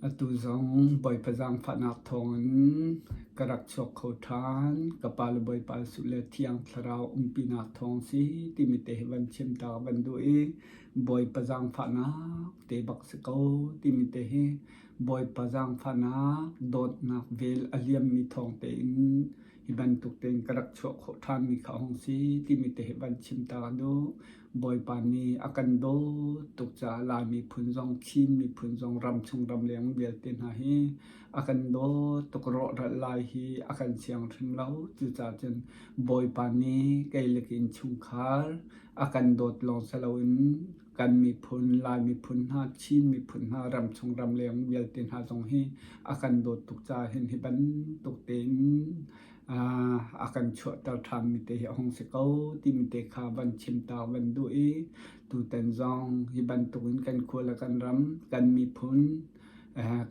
Atu zong Bawipa zaangfahnak thawngin ka rak chuak kho ṭhan. Ka pa le Bawipa Jesuh le Thiang Thlarau umpinak thawng si timi te hi van chim ta ka van duh i Bawipa zaangfahnak te bak si ko timi te hi Bawipa zaangfahnak dawtnak vel a liammi thawng tein hi bantuk tein ka rak chuah khawh ṭhanmi kha a hung si timi te hi van chim ta ka duh. Bawipa nih a kan dawt tuk caah Lai miphun zong Chin miphun zong ramchung ramleng vialte hna hi a kan dawt tuk rawhral lai hi a kan siang hrim lo. Cucaah cun Bawipa nih kei le ka innchungkhar a kan dawt lawng si loin kan miphun, Lai miphun hna, Chin miphun hna, ramchung ramleng vialte hna zong hi a kan dawt tuk caah hin hi bantuk tein a kan chuahter ṭhanmi te hi a hung si ko timi te kha van chim ta van duh i tutan zong hi bantukin kan khua le kan ram kan miphun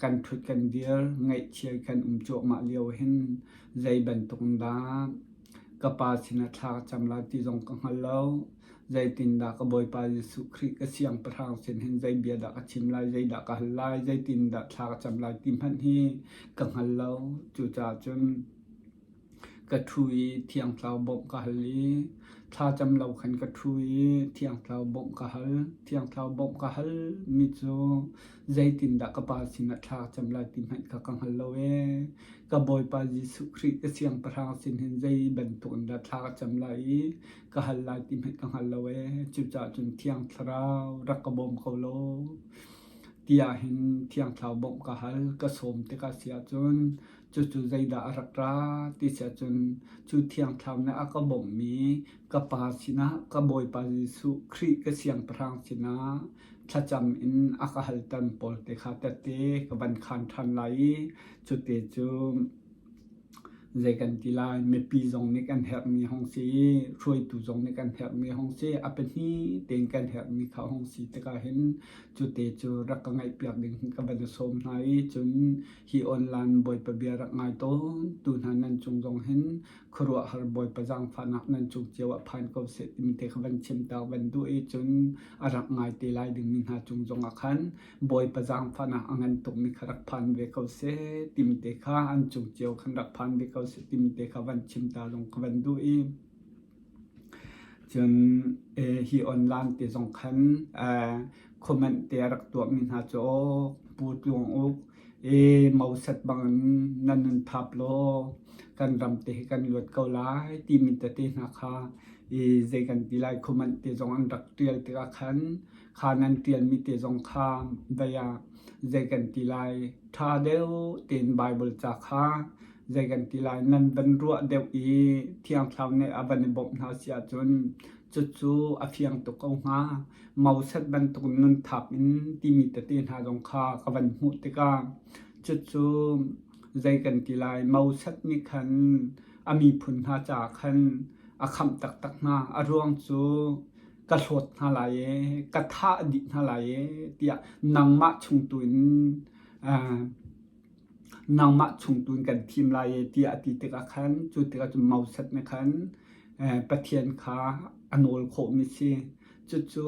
kan ṭhut kan dir ngaihchia kan um cuahmah lio hin zei bantuk in dah ka pa sinah thla ka cam lai ti zong ka hngal lo. Zeitindah ka Bawipa Jesuh Khrih ka siangpahrang sin hin zei bia dah ka chim lai, zeidah ka hal lai, zeitindah thla ka cam lai ti hmanh hi ka hngal lo. Cucaah cun ka ṭhu i Thiang Thlarau bawmh ka hal i thlacam lo khan ka ṭhu i Thiang Thlarau bawmh ka hal. Thiang Thlarau bawmh ka halmi cu zeitindah ka Pa sinah thla ka cam lai ti hmanh kha ka hngal lo ee. Ka Bawipa Jesuh Khrih ka Siangpahrang sin hin zei bantuk in dah thla ka cam lai i ka hal lai ti hmanh ka hngal lo ee. Cucaah cun Thiang Thlarau rak ka bawm ko law tiah hin Thiang Thlarau bawmh ka hal. Ka sawm tikah si ahcun cucu zeidah a rak ra ti si ahcun cu Thiang Thlarau nih a ka bawmhmi ka Pa sinah ka Bawipa Jesuh Khrih ka Siangpahrang sinah thlacam in a ka halter pawl te kha tette ka van khaan ṭhan lai i cute cu zei kan ti lai mipi zong nih kan herhmi hong si i hruaitu zong nih kan herhmi hong si a pahnih tein kan herhmi kha hong si tikah hin cute cu rak ka ngaihpiak ding hin ka van i sawm hna i cun hi online Bawipa bia rak ngai tawn tu hna nan cung zong hin khuaruahhar Bawipa zaangfahnak nan cung cio ah phan ko seh timi te kha van chim ta van duh i cun a rak ngai te lai dingmi hna cung zong ah khan Bawipa zaangfahnak a ngan tukmi kha rak phan ve ko seh timi te kha an cung cio khan rak phan ve ko seh timi te kha van chim ta zong ka van duh i cun hi online te zong khan comment te a rak tuahmi hna cu aw Pu Tluang Uk e mosat bangin nan nun thap law kan ram te hi kan luat ko lai timi tete hna kha i zei kan ti lai comment te zong an rak ṭial tikah khan kha nan ṭialmi te zong kha vei ah zei kan ti lai ṭha deuh tein Bible ca kha zei kan ti lai nan van ruah deuh i Thiang Thlarau nih a van i bawmh hna si ahcun cucu a fiang tuk ko hnga. Moses bantuk nun thap in timi tete hna zong kha ka van hmuh tikah cucu zei kan ti lai Moses nih khan a miphun hna caah khan a khamh taktak hna. A ruang cu ka hlawt hna lai ee, ka thah dih hna lai ee tiah nangmah chung tu in nangmah chung tu in kan thim lai ee tiah a ti tikah khan cu tikah cun Moses nih khan Pathian kha a nawl khawhmi si. Cucu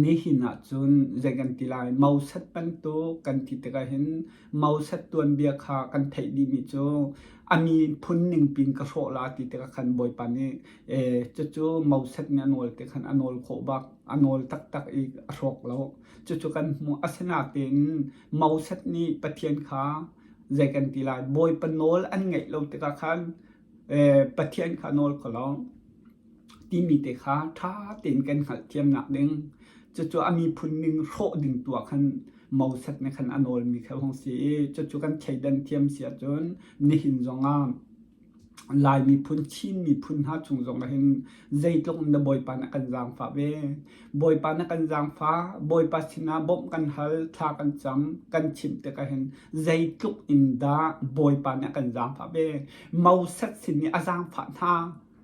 nihin ahcun zei kan ti lai Moses bantuk kan ti tikah hin Moses tuanbia kha kan theih dihmi cu a miphun ningpi in ka hrawh la ti tikah khan Bawipa nih cucu Moses nih a nawl ti khan a nawl khawh bak a nawl taktak i a hrawk lo. Cucu kan hmuh. Asinain Moses nih Pathian kha zei kan ti lai Bawipa nawl an ngaih lo tikah khan Pathian kha nawl kho lo timi te kha ṭha tein kan hngalhthiamnak ding cucu a miphun ning hrawh ding tu ah khan Moses nih khan a nawlmi kha hung si i cucu kan thleidan thiam si ahcun nihin zongah Lai miphun Chin miphun hna chung zongah hin zeitluk in dah Bawipa nih a kan zaangfah ve. Bawipa nih a kan zaangfah, Bawipa sinah bawmh kan hal, thla kan cam, kan chimh tikah hin zeitluk in dah Bawipa nih a kan zaangfah ve. Moses sin i a zaangfah hna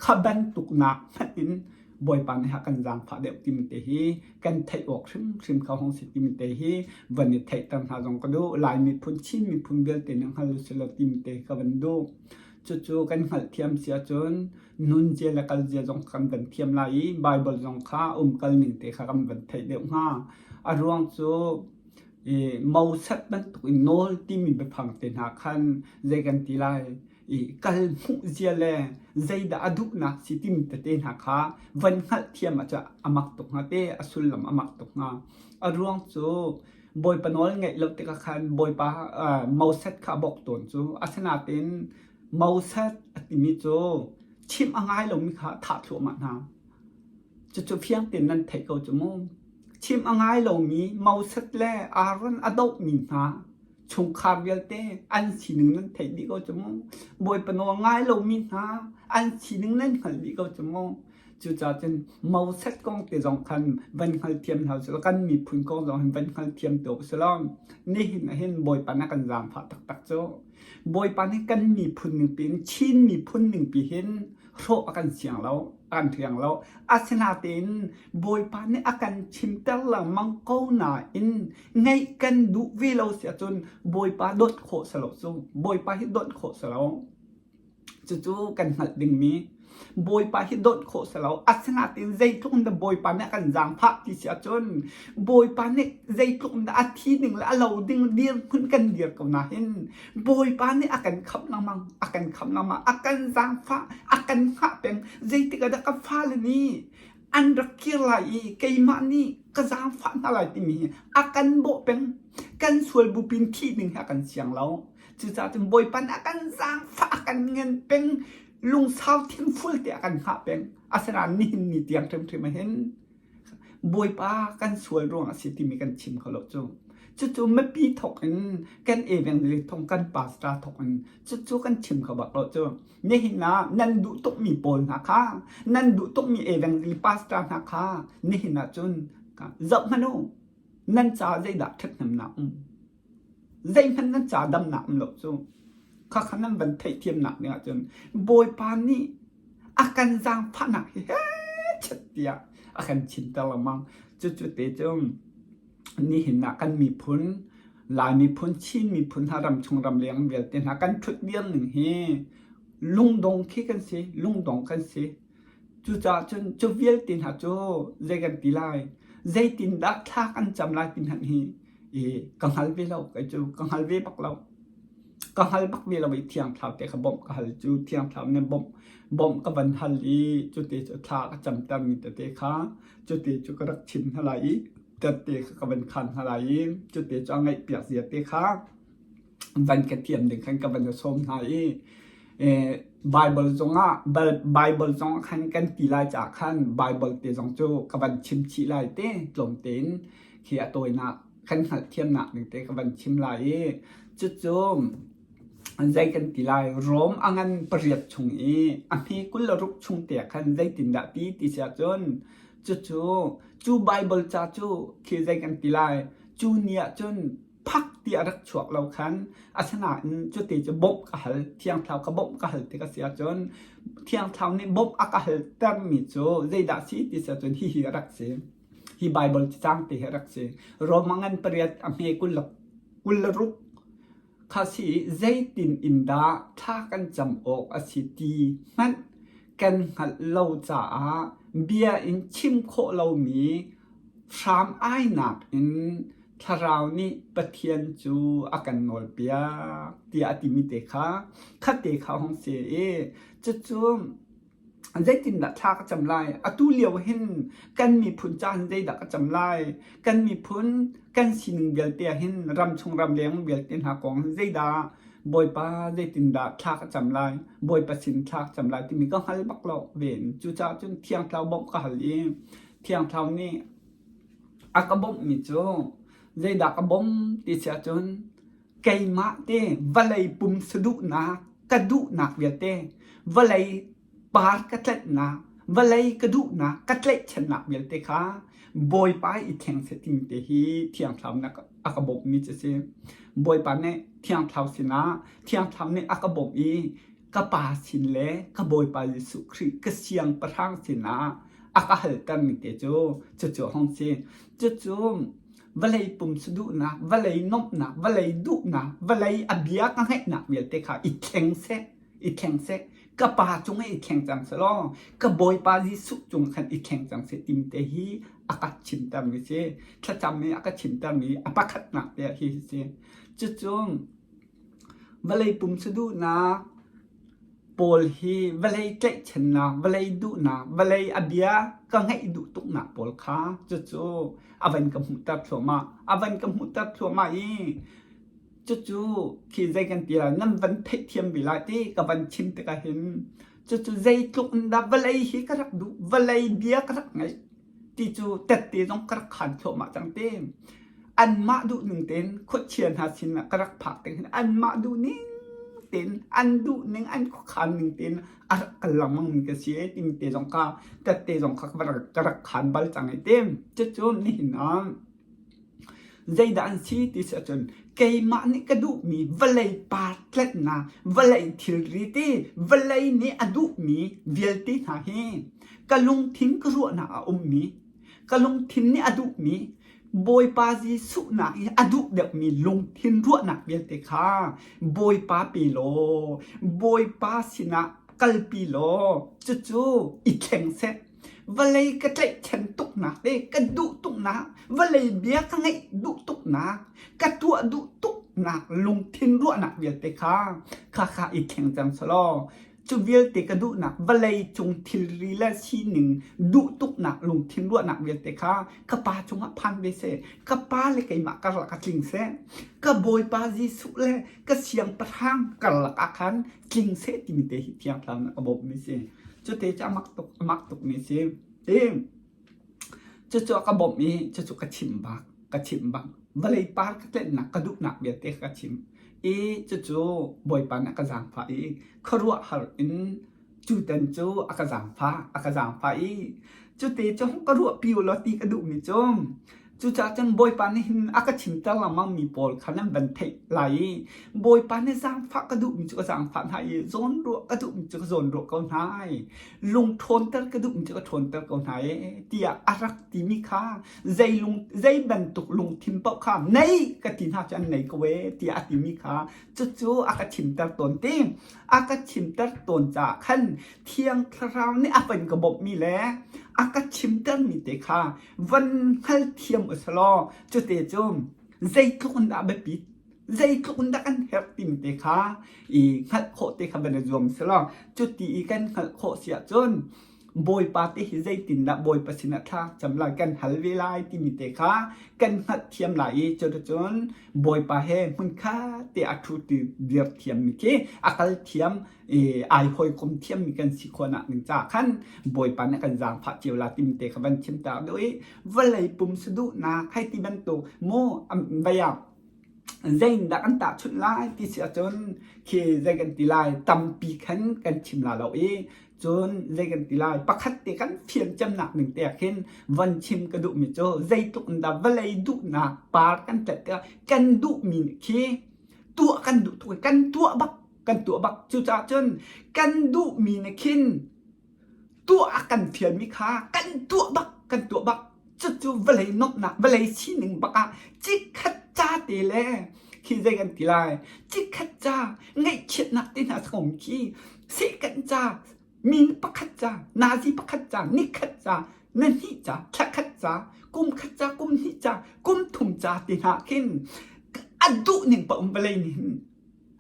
kha bantuk nak hmanh in Bawipa nih a kan zaangfah deuh timi te hi kan theih awk hrimhrim kha hung si timi te hi van i theihter hna zong ka duh. Lai miphun, Chin miphun vialte nih hngal usih law timi te hi ka van duh. Cucu kan hngalhthiam si ahcun nunzia le kalzia zong kan van thiam lai i Baibal zong kha umkal ning te kha kan van theih deuh hnga. A ruang cu. I Moses bantuk in nawl timi biafang te hna khan zei kan ti lai i kal hmuh zia le zeidah a duhnak si timi tete hna kha van hngalhthiam ahcun a mak tuk hnga te, a sullam a mak tuk hnga. A ruang cu Bawipa nawl ngaih lo tikah khan Bawipa Moses kha a bawk tawn cu. Asinain Moses a timi cu chimh a ngai lomi kha a thah thluahmah hna. Cucu fiang tein nan theih ko cu mu. Chimh a ngai lomi Moses le Aaron a dohmi hna chungkhar vialte an sining nan theih dih ko cu mu. Bawipa nawl ngai lomi hna an sining nan hngalh dih ko cu mu. Cucaah cun Moses kong te zong khan van hngalthiam hna usih kan miphun kong zong hin van hngalthiam te usih law nihin ah hin Bawipa nih a kan zaangfah taktak cu. Bawipa nih kan miphun ningpi in Chin miphun ningpi hin hrawh a kan siang lo, a kan thiang lo. Asinain Bawipa nih a kan chimter lengmang ko nain ngeih kan duh ve lo si ahcun Bawipa dawt khawh si lo cu. Bawipa hi dawt khawh si lo. Cucu kan hngalh dingmi Bawipa hi dawt khawh si lo. Asinain zeitluk in dah Bawipa nih a kan zaangfah ti si ahcun Bawipa nih zeitluk in dah a thi ding le a lo ding dirhmun kan dir ko nain Bawipa nih a kan khamh lengmang, a kan khamh lengmang, a kan zaangfah, a kan hngah peng. Zeitik ah dah ka fale nih an rak kir lai i keimah nih ka zaangfah hna lai timi hi a kan bawh peng. Kan sual bupin thih ding hi a kan siang lo. Cucaah cun Bawipa nih a kan zaangfah, a kan ngen peng, lungsau thinful te a kan hngah peng. Asinain nihin ni tiang ṭhimṭhim ah hin Bawipa kan sual ruang a si timi kan chim kho lo cu. Cucu mipi thawk in kan evangelist thawk kan pastor thawk in cucu kan chim kho bak lo cu. Nihin ah nan duh tukmi pawl hna kha, nan duh tukmi evangelist pastor hna kha nihin ah cun zoh hmanh u. Nan caah zeidah ṭhathnemnak um? Zeihmanh nan ca damnak um lo cu. Khakha nan van theihthiamnak ding ahcun Bawipa nih a kan zaangfahnak hi hechet tiah a kan chimter lengmang. Cucu te cu nihin ah kan miphun, Lai miphun, Chin miphun hna ramchung ramleng vialte hna kan ṭhutdir ning hi lungdong khi kan si, lungdong kan si. Cucaah cun cu vialte hna cu zei kan ti lai, zeitindah thla kan cam lai ti hmanh hi i ka hngal ve lo kei cu ka hngal ve bak lo ka hngal bak ve lo i thiang thlarau te kha bawmh ka hal cu thiang thlarau nih bawmh bawmh ka van hal i cute cu thla ka camter mi tete kha cute cu ka rak chim hna lai i tette kha ka van khan hna lai i cute cu a ngaih piak zia te kha van ka thiam ding khan ka van sawm hna i Bible zongah Bible zong khan kan ti lai caah khan Bible te zong cu ka van chim chih lai te tlawm tein khi a tawinak kan hngalhthiamnak ning te ka van chim lai i cucu zei kan ti lai Rom a ngan pariat chung i a hme 26 chung te khan zeitindah ti ti si ahcun cucu cu Bible ca cu khi zei kan ti lai cu ni ah cun phak ti a rak chuak lo khan asinain cuti cu bawmh ka hal Thiang Thlarau ka bawmh ka hal tik a si ahcun Thiang Thlarau nih bawmh a ka haltermi cu zeidah si ti si ahcun hihi a rak si. Hi Baibal cacang te hi a rak si. Roma ngan pariat a hme 26 kha si zeitin in dah thla kan cam awk a si ti hmanh kan hngalh lo caah bia in chim khawh lomi hram ainak in Thlarau nih Pathian cu a kan nawlpiak tiah a timi te kha khatte kha hung si i cucu zeitindah thla ka cam lai? Atu lio hin kan miphun ca hin zeidah ka cam lai? Kan miphun kan sining vialte ah hin ramchung ramleng vialte hna kong hin zeidah Bawipa zeitindah thla ka cam lai? Bawipa sin thla ka cam lai timi ka hngal bak lo ven. Cucaah cun Thiang Thlarau bawmh ka hal i Thiang Thlarau nih a ka bawmhmi cu zeidah ka bawm ti si ahcun keimah te vawlei pum saduhnak ka duhnak vialte vawlei par ka tlanhnak vawlei ka duhnak ka tlaihchannak vialte kha Bawipa i thleng seh timi te hi Thiang Thlarau nih a ka bawmhmi cu a si. Bawipa nih Thiang Thlarau sinah Thiang Thlarau nih a ka bawmh i ka Pa sin le ka Bawipa Jesuh Khrih ka Siangpahrang sinah a ka haltermi te cu cucu a hung si. Cucu vawlei pum saduhnak, vawlei nuamhnak, vawlei duhnak, vawlei a bia ka ngaihnak vialte kha i thleng seh. i thleng seh. Ka Pa cung i thleng cang seh law ka Bawipa Jesuh cung khan i thleng cang seh timi te hi a ka chimtermi si. Thlacam i a ka chimtermi a pakhatnak te hi si. Cucu vawlei pum saduhnak pawl hi vawlei tlaihchannak, vawlei duhnak, vawlei a bia ka ngaih duh tuknak pawl kha cucu a van ka hmuhter thluahmah. A van ka hmuhter thluahmah i cucu khi zei kan ti lai nan van theihthiam bi lai ti ka van chim tikah hin cucu zeitluk in dah vawlei hi ka rak duh, vawlei bia ka rak ngaih ti cu tette zong ka rak khan thluahmah cang ti. Anmah duh ning tein khuachia hna sin ah ka rak phak tik hin anmah duh ning tein an duh ning an khuakhan ning tein a rak kal lengmang mi ka si timi te zong kha tette zong kha ka rak khan bal cang i ti. Cucu nihin ah zeidah an si ti si ahcun keimah nih ka duhmi vawlei par tletnak vawlei thilri ti vawlei nih a duhmi vialte hna hi ka lungthin ka ruahnak a ummi ka lungthin nih a duhmi Bawipa Jesuh nak i a duh deuhmi lungthin ruahnak vialte kha Bawipa pe law Bawipa sinah kalpi law cucu i thleng seh. Vawlei ka tlaihchan tuknak le ka duh tuknak, vawlei bia ka ngaih duh tuknak, ka tuah duh tuknak lungthin ruahnak vialte kha kha kha i thleng cang selaw Cu vialte ka duhnak vawlei cung thilri le sining duh tuknak lungthin ruahnak vialte kha ka pa cungah phan ve seh. Ka pa le keimah karlak ah tling seh. Ka Bawipa Jesuh le ka siangpahrang karlak ah khan tling seh timi te hi Thiang Thlarau nih a bawmhmi si. Cute cu a mak tuk, a mak tukmi si. Ti cucu a ka bawmh i cucu ka chimh bak, ka chimh bak. Vawlei par ka tlenhnak ka duhnak vialte ka chimh. I cucu Bawipa nih a ka zaangfah i khuaruahhar in cutan cu a ka zaangfah, a ka zaangfah i cute cu hung ka ruahpi u law ti ka duhmi cu cucaah cun Bawipa nih hin a ka chimter lengmangmi pawl kha nan van theih lai i Bawipa nih zaangfah ka duhmi cu ka zaangfah hna i zawnruah ka duhmi cu ka zawnruah ko hna i lung ṭhawnter ka duhmi cu ka ṭhawnter ko hna e tiah a rak timi kha zei lung zei bantuk lungthin paoh kha nei ka ti hna cu an nei ko e tiah a timi kha cucu a ka chimter tawn ti a ka chimter tawn caah khan Thiang Thlarau nih a van ka bawmhmi le a ka chimtermi te kha van hngalthiam u selaw cute cu zeitluk in dah biapit zeitluk in dah kan herh timi te kha i hngalh khawh te kha van i zuam selaw cuti i kan hngalh khawh si ahcun Bawipa te hi zeitindah Bawipa sinah thla cam lai kan hal ve lai timi te kha kan hngalhthiam lai i cuticun Bawipa he hmunkhat te a ṭhu ti dir thiammi khi a kal thiam i ai hawikom thiammi kan si khawhnak ding caah khan Bawipa nih kan zaangfah cio la timi te kha van chim ta duh i vawlei pum saduhnak hei ti bantuk mu vei ah Zeitindah kan tahchunh lai ti si ahcun khi zei kan ti lai tampi khan kan chim la lo i cun zei kan ti lai pakhat te kan fian cemnak ning te ah khin von chim ka duhmi cu zeitluk in dah vawlei duhnak par kan tlet tikah kan duhmi nih khi tuah kan duh tuk i kan tuah bak kan tuah bak cucaah cun kan duhmi nih khin tuah a kan fialmi kha kan tuah bak kan tuah bak cucu vawlei nuamhnak vawlei sining bak ah chikkhat ca te le khi zei kan ti lai chikkhat ca ngaihchiatnak te hna sangom khi sehkan ca min pakhat ca nazi pakhat ca nikhat ca na hnih ca thla khat ca kum khat ca kum hnih ca kum thum ca te hna khin a duh ning pa um vawlei nih hin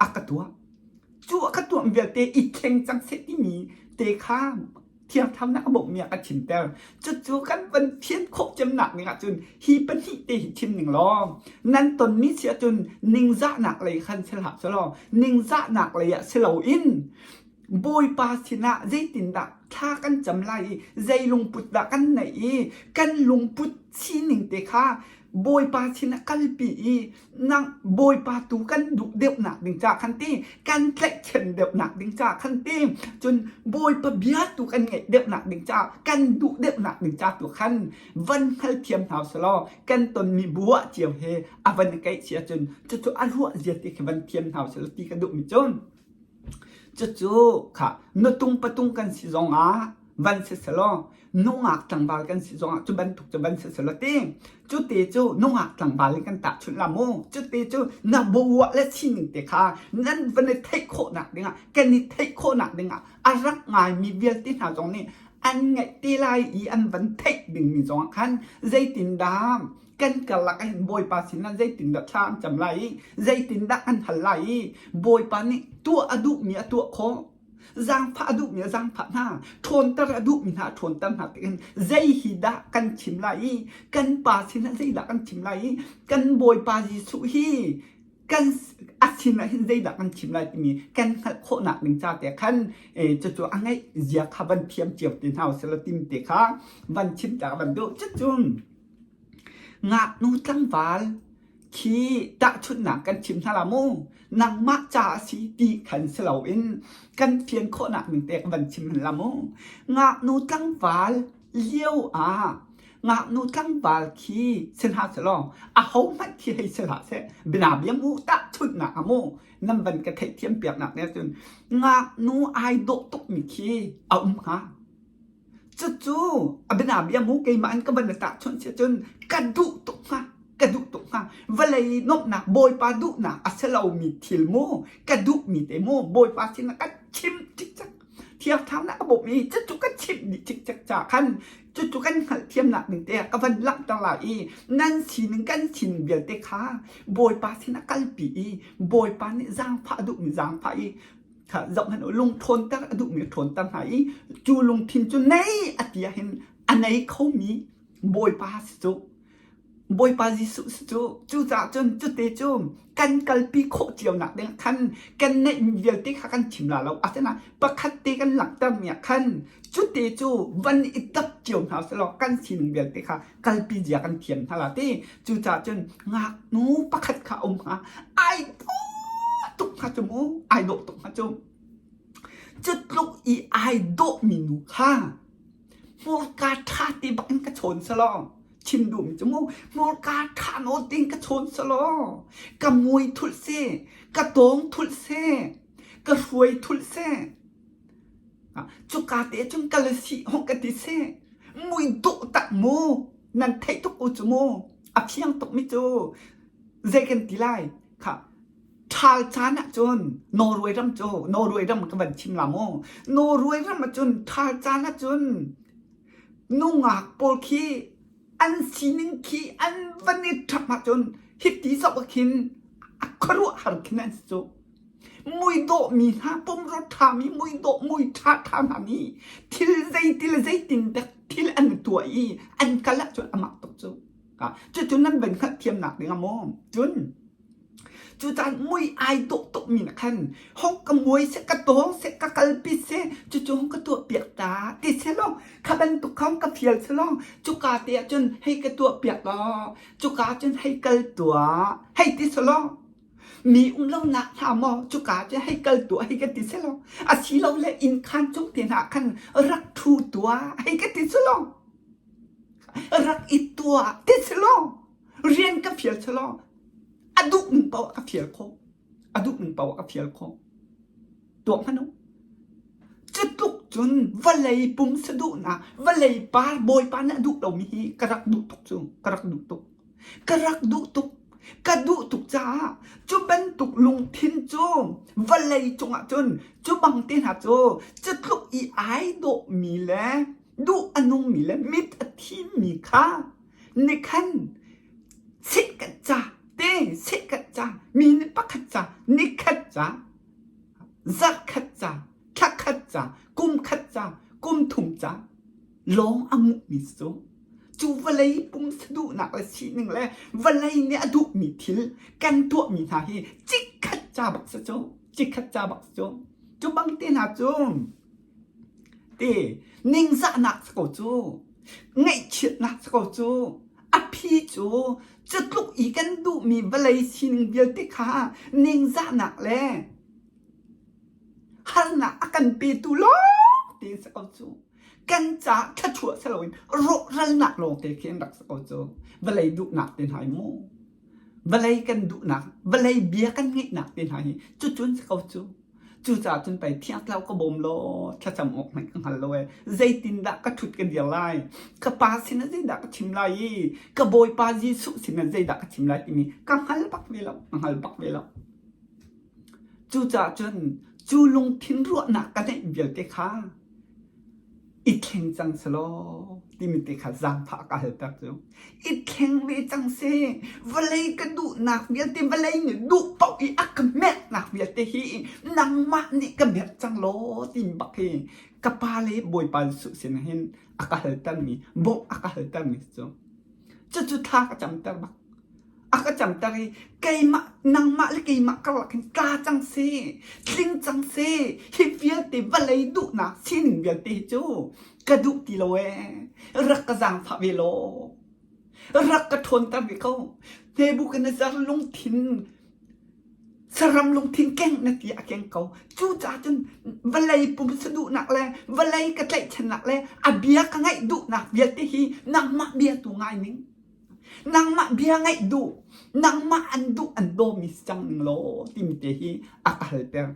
a ka tuah cu a ka tuah vialte i thleng cang seh timi te kha thiangthlarnak a bawmhmi ah ka chimter cucu kan van thian khawh cemnak ning ahcun hi pahnih te hi chim ning law nan tonmi si ahcun ningzahnak lei khan si hlah selaw ningzahnak lei ah si loin Bawipa sinah zeitindah thla kan cam lai i zei lungput dah kan neih i kan lungput sining te kha Bawipa sinah kalpi i nang Bawipa tu kan duh deuhnak ding ca khan ti kan tlaihchan deuhnak ding ca khan ti cun Bawipa bia tu kan ngaih deuhnak ding ca kan duh deuhnak ding ca tu khan van hngalthiam hna selaw kan tonmi buah cio he a van i keih si ahcun cucu a ruah zia ti khi van thiam hna selaw ti ka duhmi cu Cucu kha nutung patung kan si zongah Van si selaw nungak tlangval kan si zongah cu bantuk cu van si selaw ti cu te cu nungak tlangval in kan tahchunh la mu. Cu te cu na bawah le sining te kha nan van i theih khawhnak dingah kan i theih khawhnak dingah a rak ngaimi vialte hna zong nih an ngaih te lai i an van theih dingmi zongah khan zeitindah kan karlak ah hin Bawipa sinah zeitindah thla an cam lai i zeitindah an hal lai i Bawipa nih tuah a duhmi a tuah khawh zaangfah a duhmi a zaangfah hna ṭhawnter a duhmi hna a ṭhawnter hna tiin zei hi dah kan chim lai i kan pa sinah zeidah kan chim lai i kan Bawipa Jesuh hi kan a sinah hin zeidah kan chim lai timi kan hngalh khawhnak ding ca te khan cucu a ngeih zia kha van thiam cio te hna usih law tim te kha van chim ta van duh. Cucun ngaknu tlangval khi tahchunhnak kan chim hna la mu nangmah ca a si ti khan si loin kan fian khawhnak ning te kan van chim hin la mu ngaknu tlangval lio ah ngaknu tlangval khi si hna selaw aho hmanh khi hei si hlah seh bianabia mu tahchunhnak ah mu nan van ka theihthiam piaknak nih cun ngaknu ai dawh tukmi khi a um hnga. Cucu a bianabia mu keimah in ka van i tahchunh si cun ka duh tuk hnga ka duh tuk hnga vawlei nuamhnak Bawipa duhnak a si lomi thil mu ka duhmi te mu Bawipa sinah ka chim cikcek Thiang Thlarau nih a bawmh i cucu ka chimh dih cikcek caah khan cucu kan hngalhthiamnak ding te ah ka van langhter lai i nan sining kan sining vialte kha Bawipa sinah kalpi i Bawipa nih zaangfah a duhmi zaangfah i kha zohhmanh u lung ṭhawnter a duhmi a ṭhawnter hna i cu lungthin cu nei a ti ahhin a nei khomi Bawipa si cu Bawipa Jesuh si cu cucaah cun cute cu kan kalpi khawh cio nak ding khan kan neihmi vialte kha kan chim la lo asinain pakhat te kan langhtermi ah khan cute cu van i dap cio hna selaw kan sining vialte kha kalpi zia kan thiam hna la ti cucaah cun ngaknu pakhat kha um hnga ai dawh tuk hnga cu mu ai dawh tuk hnga cu cu tluk i ai dawhmi nu kha hmurka ṭha te bak in ka chawn selaw chim duhmi cu mu hmurka ṭha nawn tein ka chawn selaw ka mui thulh seh ka tawng thulh seh ka hruai thulh seh cuka te cun ka le sih hong ka ti seh mui dawh tak mu nan theih tuk u cu mu a fiang tuk mi cu zei kan ti lai kha Ṭhal caan ahcun Norway ram cu Norway ram ka van chim la mu. Norway ram ahcun ṭhal caan ahcun nungak pawl khi an sining khi an van i ṭhap ahcun hiti zoh ah khin a khuaruahhar khin an si cu. Muidawhmi hna pumrua ṭhami muidawh mui ṭha ṭha hna nih thil zeiti le zeitin dek thil an tuah i an kal ahcun a mak tuk cu. Cucu nan van hngalhthiamnak ding ah maw? Cun Cucaan mui ai dawh tukmi na khan hong ka muai seh ka tawng seh ka kalpi seh cucu hong ka tuah piak ta ti selaw kha bantuk kha hong ka fial selaw cuka te ah cun hei ka tuah piak law cuka cun hei kal tuah hei ti selaw mi um lonak hna maw cuka cun hei kal tuah hei ka ti selaw asilole inn khaan cung te hna khan rak ṭhu tuah hei ka ti selaw rak i tuah ti selaw rian ka fial selaw a duh ning paoh ka fial khawh a duh ning paoh ka fial khawh tuak hmanh u cu tluk cun vawlei pum saduhnak vawlei par bawipa nih a duh lomi hi ka rak duh tuk cu ka rak duh tuk ka rak duh tuk ka duh tuk caah cu bantuk lungthin cu vawlei cungah cun cu bang te hna cu cu tluk i ai dawhmi le duh a nungmi le mit a thimmi kha nikhan Chikkhat ca te chikkhat ca mi nih pakhat ca nikhat ca zarhkhat ca thlakhat ca kumkhat ca kumthum ca lawng a nguhmi cu cu vawlei pum saduhnak le sining le vawlei nih a duhmi thil kan tuahmi hna hi chikkhat ca bak si cu chikkhat ca bak si cu cu bang te hna cu Ti ningzahnak si ko cu. Ngaihchiatnak si ko cu. A phi cu cu tluk i kan duhmi vawlei sining vialte kha ningzahnak le harnak a kan petu lawng te si ko cu. Kan caah thluachuah si loin rawhralnak lawngte khi an rak si ko cu. Vawlei duhnak te hna hi mu. Vawlei kan duhnak, vawlei bia kan ngeihnak te hna hi cucun si ko cu. Cucaah cun pei Thiang Thlarau ka bawm law thlacam awk hmanh ka hngal lo ee. Zeitindah ka ṭhut ka dir lai? Ka pa sinah zeidah ka chim lai i ka Bawipa Jesuh sinah zeidah ka chim lai timi ka hngal bak ve lo. Ka hngal bak ve lo. Cucaah cun cu lungthin ruahnak ka neih vialte kha i thleng cang selaw timi te kha zaangfah ka halter cu. I thleng ve cang seh. Vawlei ka duhnak vialte, vawlei nih duh paoh i a ka merhnak vialte hi nangmah nih ka merh cang law timi bak hi ka pa le Bawipa Jesuh sin hin a ka haltermi, bawmh a ka haltermi cu. Cucu thla ka camter bak. A ka camter i keimah nangmah le keimah karlak hin tla cang seh, tling cang seh, hi vialte vawlei duhnak sining vialte hi cu ka duh ti lo ee. Rak ka zaangfah ve law. Rak ka ṭhawnter ve ko. Nebuchadnezzar lungthin Saram lungthin keng na ti a keng ko. Cucaah cun vawlei pum saduhnak le vawlei ka tlaihchannak le a bia ka ngaih duhnak vialte hi nangmah bia tu ngai ning. Nangmah bia ngaih duh, nangmah an duh an dawmi si cang ning law timi te hi a ka halter.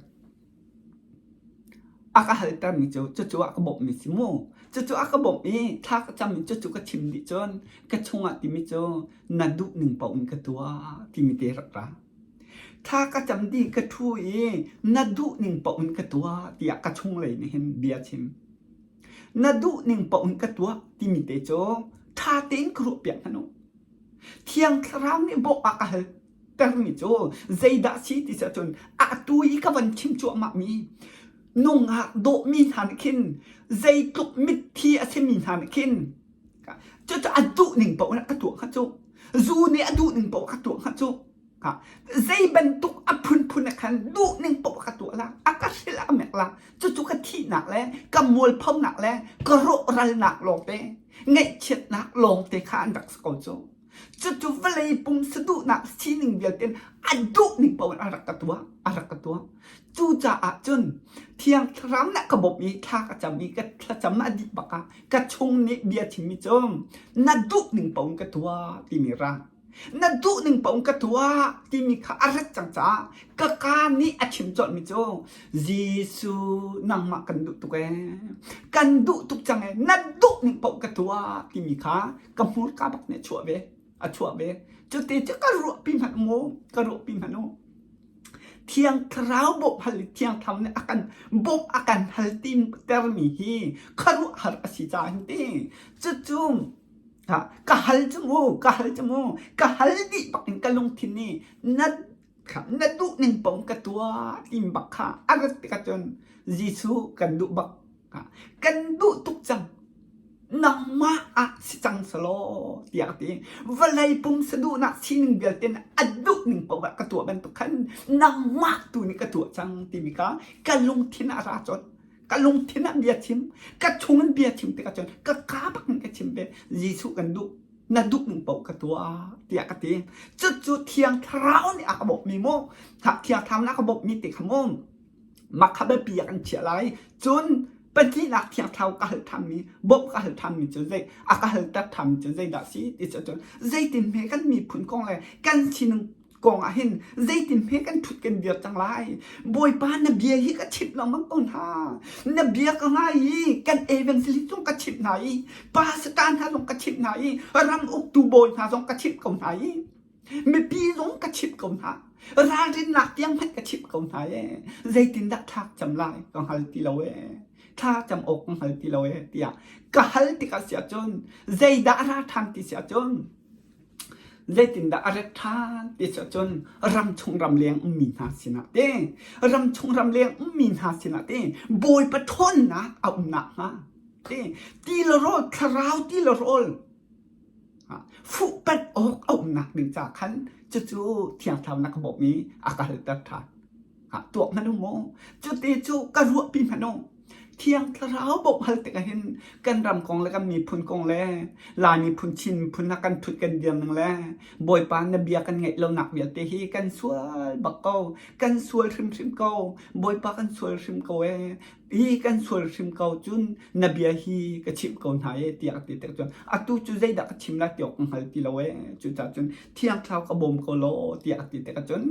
A ka haltermi cu cucu a ka bawmhmi si mu. Cucu a ka bawmh i thla ka cam i cucu ka chim dih cun ka chungah timi cu na duh ning paoh in ka tuah timi te rak ra. Thla ka cam dih ka ṭhu i na duh ning paoh in ka tuah tiah ka chunglei nih hin bia chim. Na duh ning paoh in ka tuah timi te cu ṭha tein ka ruahpiak hmanh u. Thiang Thlarau nih bawh a ka hal termi cu zeidah si ti si ahcun atu i ka van chim cuahmahmi nungak dawhmi hna nih khin zeitluk mitthi a simi hna nih khin cucu a duh ning paoh in ka tuah hnga cu zu nih a duh ning paoh ka tuah hnga cu zei bantuk a phunphun ah khan duh ning paoh ka tuah la a ka hrilh a mek la cucu ka thihnak le ka mualphonak le ka rawhralnak lawngte ngaihchiatnak lawngte kha an rak si ko cu Cucu vawlei pum saduhnak sining vialte in a duhning paoh in a rak ka tuah, a rak ka tuah. Cucaah cun Thiang Thlarau nih a ka bawmh i thla ka cam i ka thlacam a dih bak ah ka chung nih bia chimmi cu na duhning paoh in ka tuah timi ra. Na duhning paoh in ka tuah timi kha a rat cang caah ka kaa nih a chim colhmi cu Jesuh nangmah kan duh tuk ee kan duh tuk cang ee na duhning paoh ka tuah timi kha ka hmurka bak nih a chuah ve a chuah ve cuti cu ka ruahpi hmanh mu ka ruahpi hmanh u thiang thlarau bawmh hal i thiang thlarau nih a kan bawmh a kan hal ti termi hi khuaruahhar a si caah hin ti cucu ka hal cu mu ka hal cu mu ka hal dih bak in ka lungthin nih na na duh ning paoh ka tuah ti bak kha a rat tikah cun Jesuh kan duh bak kan duh tuk cang nangmah ah si cang selaw tiah a ti vawlei pum saduhnak sining vialte a duh ning paoh ah ka tuah bantuk khan nangmah tu nih ka tuah cang timi kha ka lungthin ah ra cawt ka lungthin ah bia chim ka chung in bia chim tikah cun ka ka bak in ka chim ve Jesuh kan duh na duh ning paoh ka tuah tiah ka ti cucu thiang thlarau nih a ka bawmhmi mu thiang thlarau nih a ka bawmhmi ti kha mu mah kha biapi ah kan chiah lai cun pahnihnak thiang thlarau ka hal ṭhanmi bawmh ka hal ṭhanmi cu zei a ka halter ṭhanmi cu zeidah si ti cu cun zeitin hme kan miphun kong le kan sining kong ah hin zeitin hme kan ṭhut kan dir cang lai Bawipa na bia hi ka chimh lengmang ko hna na bia ka ngai i kan evangelist zong ka chimh hna i pastor hna zong ka chimh hna i ram uktu bawi hna zong ka chimh ko hna i mipi zong ka chimh ko hna ralrinnak tiang hmanh ka chimh ko hna e zeitindah thlak cam lai ka hngal ti lo e thla cam awk ka hngal ti lo e tiah ka hal tikah si ahcun zeidah a ra ṭhan ti si ahcun Zeitindah a ret ṭhan ti cu cun ramchung ramleng ummi hna sinah te ramchung ramleng ummi hna sinah te Bawipa ṭhawnnak a um nakhnga te ti le rawl thlarau ti le rawl fuhpanh awk a umnak ding ca khan cucu Thiang Thlarau na ka bawmh i a ka halter ṭhan. Tuak hmanh u mu. Cuti cu ka ruahpi hmanh u. Thiang Thlarau bawmh hal tikah hin kan ram kong le kan miphun kong le Lai miphun Chin miphun hna kan ṭhut kan dir ning le Bawipa na bia kan ngaih lonak vialte hi kan sual bak ko. Kan sual hrimhrim ko. Bawipa kan sual hrim ko ee. Hi kan sual hrim ko cun na bia hi ka chimh ko hna ee tiah a ti tik cun atu cu zeidah ka chim lai ti awk ka hngal ti lo ee. Cucaah cun Thiang Thlarau ka bawm ko law tiah a ti tikah cun.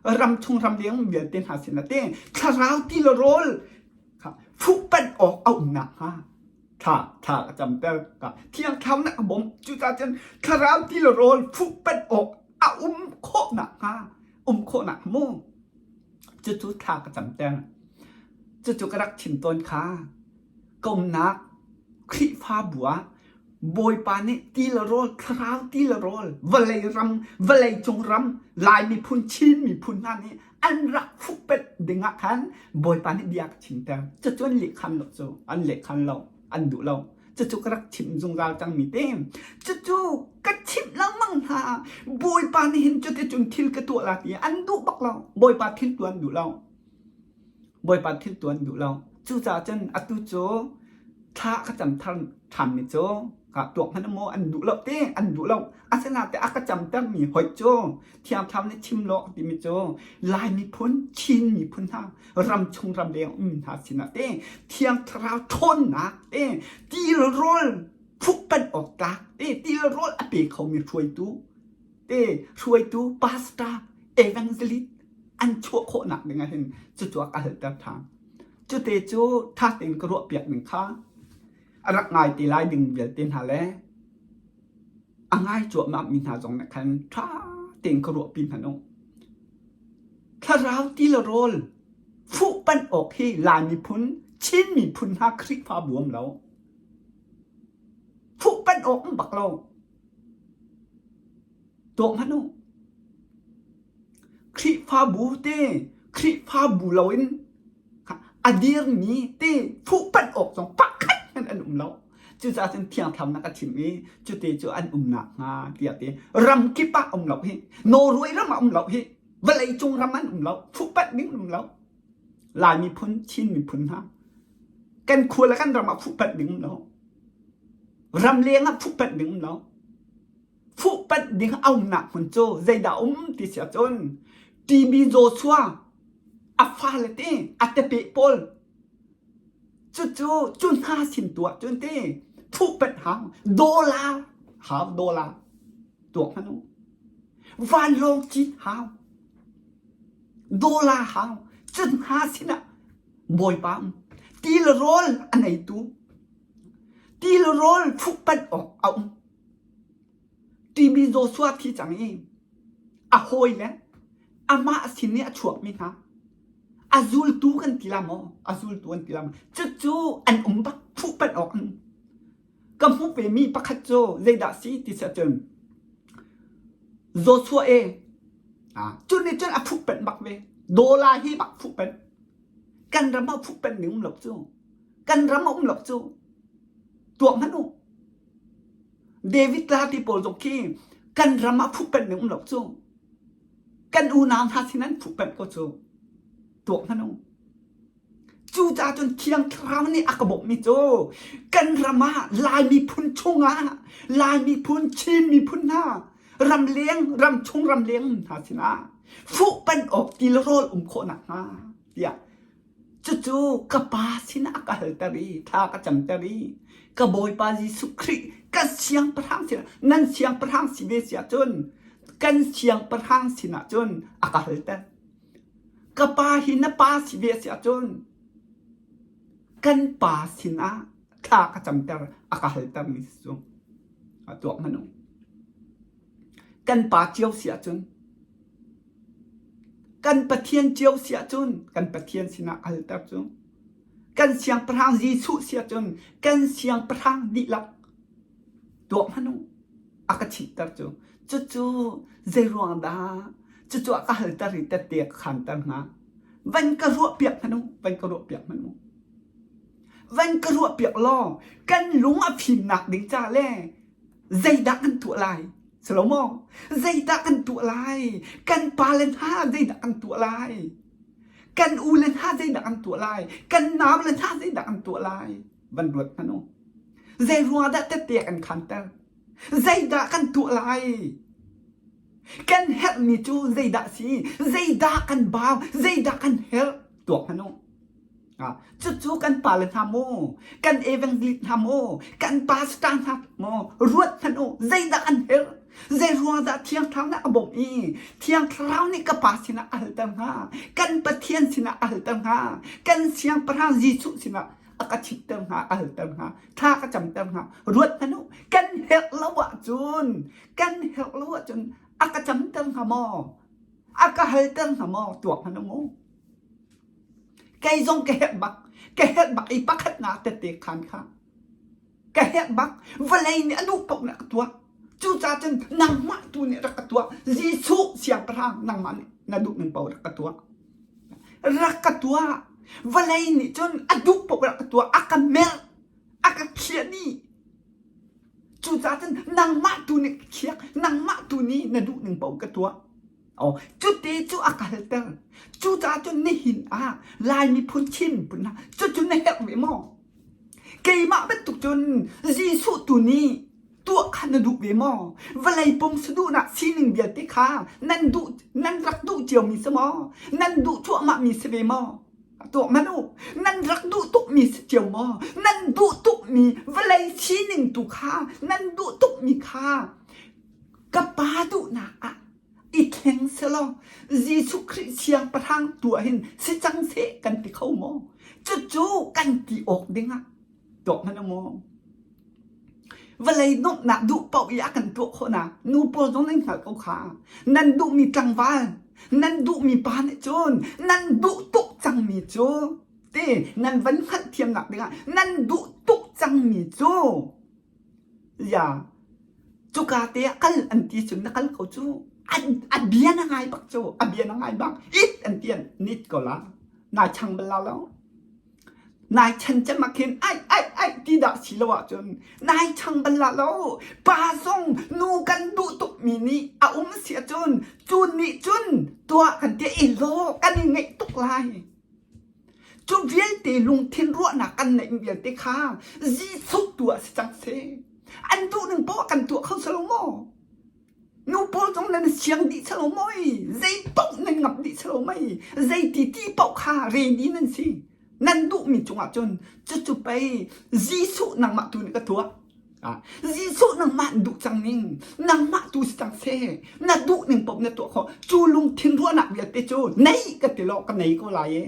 Ram chung ram leng vialte hna sinah te thlarau ti le rawl kha fuhpanh awk a um nakhnga thla thla ka camter ka thiang thlarau nih a bawmh. Cucaah cun thlarau ti le rawl fuhpanh awk a um khawh nakhnga um khawh nak mu cucu thla ka camter. Cucu ka rak chim tawn kha ka umnak Khrihfabu ah Bawipa nih ti le rawl, thlarau ti le rawl, vawlei ram, vawlei cung ram, Lai miphun, Chin miphun hna nih an rak fuhpanh ding ah khan Bawipa nih bia ka chimter. Cucu an lehkhan lo cu, an lehkhan lo, an duh lo. Cucu ka rak chim zungzal cangmi te. Cucu ka chimh lengmang hna. Bawipa nih hin cuticun thil ka tuah la ti an duh bak lo. Bawipa thil tuah an duh lo. Bawipa thil tuah an duh lo. Cucaah cun atu cu thla ka cam thar ṭhanmi cu ka tuak hmanh maw an duh lo te an duh lo. Asinain a ka camtermi hoih cu Thiang Thlarau nih chim law a timi cu Lai miphun, Chin miphun hna, ramchung ramleng um hna sinah te Thiang Thlarau ṭhawnnak te tilrawl phukpanh awk tlak te tilrawl a pe khomi hruaitu te hruaitu pastor evangelist an chuah khawhnak ding ah hin cucu a ka halter ṭhan. Cute cu ṭha tein ka ruahpiak ning kha a rak ngai te lai ding vialte hna le a ngai cuahmah mi hna zong nih khan ṭha tein ka ruahpi hmanh u. Thlarau ti le rawl fuhpanh awk hi Lai miphun, Chin miphun hna Khrihfabu um lo. Fuhpanh awk um bak lo. Tuak hmanh u. Khrihfabu te, Khrihfabu loin a dirmi te fuhpanh awk zong pakhat hmanh an um lo. Cucaah cun Thiang Thlarau na ka chimh i cute cu an um nakhnga tiah ti ram kip ah um lo hi Norway ram ah um lo hi vawlei cung ram an um lo fuhpanh ding um lo Lai miphun Chin miphun hna kan khua le kan ram ah fuhpanh ding um lo ram leng ah fuhpanh ding um lo Fuhpanh ding a umnak hmun cu zeidah a um ti si ahcun TB Joshua a fale te a tepeh pawl cucu cu hna sin tu ahcun te fuhpanh hau dollar hau dollar tuak hmanh u vanlawng cit hau dollar hau cu hna sinah Bawipa um ti le rawl a neitu ti le rawl fuhpanh awk a um Timi Joshua thi cang i a hawi le amah sin i a chuakmi hna a zultu kan ti la maw? A zultu an ti la maw? Cucu an um bak fuhpanh awk an um. Ka hmuh vemi pakhat cu zeidah si ti si ahcun Joshua e cu nih cun a fuhpanh bak ve. Dawla hi bak fuhpanh. Kan ram ah fuhpanh ning um lo cu. Kan ram ah um lo cu. Tuah hmanh u. David la ti pawl zong khi kan ram ah fuhpanh ning um lo cu. Kan unau hna sin an fuhpanh ko cu. Tuak hmanh u. Cucaah cun Thiang Thlarau nih a ka bawmhmi cu kan ram ah Lai miphun chungah Lai miphun, Chin miphun hna ramleng, ramchung ramleng hna sinah fuhpanh awk ti le rawl um khawh nakhnga tiah Cucu ka Pa sinah a ka halter i thla ka camter i ka Bawipa Jesuh Khrih kan siangpahrang sinah nan siangpahrang si ve si ahcun kan siangpahrang sinah cun a ka halter. Ka pa hi na pa si ve si ahcun kan pa sinah thla ka camter a ka haltermi si cu a tuak hmanh u. Kan pa cio si ahcun Kan Pathian cio si ahcun kan Pathian sinah halter cu. Kan siangpahrang Jesuh si ahcun kan siangpahrang dihlak tuah hmanh u a ka chihter cu. Cucu zeiruang dah cucu a ka halter i tette a ka khanter hnga? Van ka ruahpiak hmanh u, van ka ruahpiak hmanh u. Van ka ruahpiak law kan lung a fimnak ding ca le zeidah kan tuah lai? Salomo, zeidah kan tuah lai? Kan pale hna zeidah kan tuah lai? Kan u le hna zeidah kan tuah lai? Kan nau le hna zeidah kan tuah lai? Van ruat hmanh u. Zei ruangah dah tette kan khanter? Zeidah kan tuah lai? Kan herhmi cu zeidah si? Zeidah kan bau? Zeidah kan herh? Tuak hmanh u. Cucu kan pale hna maw, kan evangelist hna maw, kan pastor hna maw, ruat hmanh u, zeidah an herh? Zei ruang dah Thiang Thlarau nih a bawmh i Thiang Thlarau nih ka Pa sinah a halter hnga? Kan Pathian sinah a halter hnga? Kan Siangpahrang Jesuh sinah a ka chimter hnga, a halter hnga, thla ka camter hnga? Ruat hmanh u, kan herh lo ahcun, kan herh lo ahcun a ka camter hnga maw? A ka halter hnga maw? Tuak hmanh u mu. Kei zong ka herh bak, ka herh bak i pakhatnak tette khan kha ka herh bak vawlei nih a duh paoh nih a ka tuah cucaah cun nangmah tu nih rak ka tuah Jesuh siangpahrang nangmah nih na duh ning paoh rak ka tuah rak ka tuah vawlei nih cun a duh paoh rak ka tuah a ka merh a ka khiah dih cucaah cun nangmah tu nih ka khiak nangmah tu nih na duh ning paoh ka tuah Oh, cuti cu a kalter. Cucaah cun nihin ah Lai miphun Chin miphun hna cucu na herh ve maw? Keimah bantuk cun Jesuh tu nih tuah kha na duh ve maw? Vawlei pum saduhnak sining vialte kha nan duh nan rak duh ciomi si maw? Nan duh cuahmahmi si ve maw? Tuah hmanh u. Nan rak duh tukmi si cio maw? Nan duh tukmi vawlei sining tu kha nan duh tukmi kha Ka pa duhnak ah i thleng selaw Jesuh Khrih siangpahrang tu ah hin si cang seh kan ti kho maw? Cucu kan ti awk ding ah tuak hmanh maw? Vawlei donghnak duh paoh i a kan tuah khawhnak nu pawl zong nan hngalh ko kha. Nan duhmi tlangval, nan duhmi pa nih cun nan duh tuk cangmi cu ti nan van hngalhthiamnak dingah nan duh tuk cangmi cu Ya, cuka te ah kal an ti cun na kal ko cu. A bia na ngai bak cu. A bia na ngai bak. It an ti an nit ko la. Nai chang bal la lo. Nai chan cem ah khin ai ai ai ti dah si lo ahcun nai chang bal la lo. Pa zong nu kan duh tuk mi nih a um si ahcun cu nih cun tuah kan ti i law kan i ngeih tuk lai. Cu vialte lungthin ruahnak kan neih vialte kha Jesuh tu ah si cang seh. An duhning poah kan tuah kho salo maw? Nu pawl zong nan siang dih salo maw? Zei paoh nan ngamh dih salo mei? Zei ti ti paoh kha ready nan si. Nan duhmi cungah cun cucu pei Jesuh nangmah tu nih ka tuah. Jesuh nangmah an duh cang ning, nangmah tu si cang seh, na duh ning paoh na tuah khawh. Cu lungthin ruahnak vialte cu nei ka ti law ka nei ko lai e.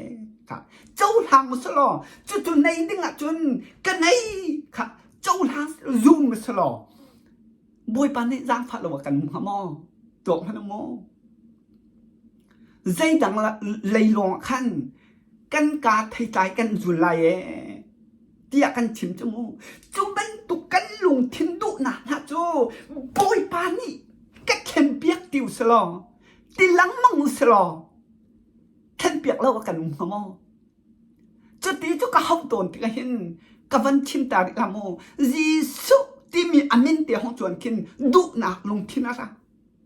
Kha cohlang u selaw cucu nei ding ahcun ka nei kha cohlang zum u selaw Bawipa nih zaangfah lo ah kan um hnga maw? Tuak hmanh maw? Zeidang leilawng ah khan kan kaa theitlai kan zul lai ee tiah kan chim cu mu. Cu bantuk kan lungthin duhnak hna cu Bawipa nih ka thlenpiak ti u selaw, ti lengmang u selaw, thlenpiak lo ah kan um hnga maw? Cuti cu ka hauh tawn tikah hin ka van chim ta rih la mu. Jesuh timi a min te hong cuan khin duhnak lungthin a ra.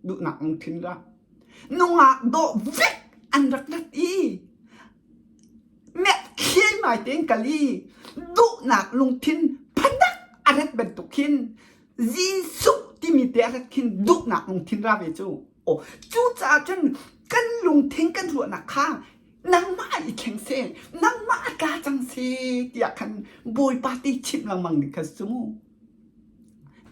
Duhnak lungthin ra. Nungak dawh vek an rak rat i thliaimai tein kal i duhnak lungthin phanak a rat bantuk khin Jesuh timi te a rat khin duhnak lungthin ra ve cu. Aw cucaah cun kan lungthin kan ruahnak kha nangmah i thleng seh, nangmah a tla cang seh tiah khan Bawipa ti chimh lengmang ding kha si cu mu.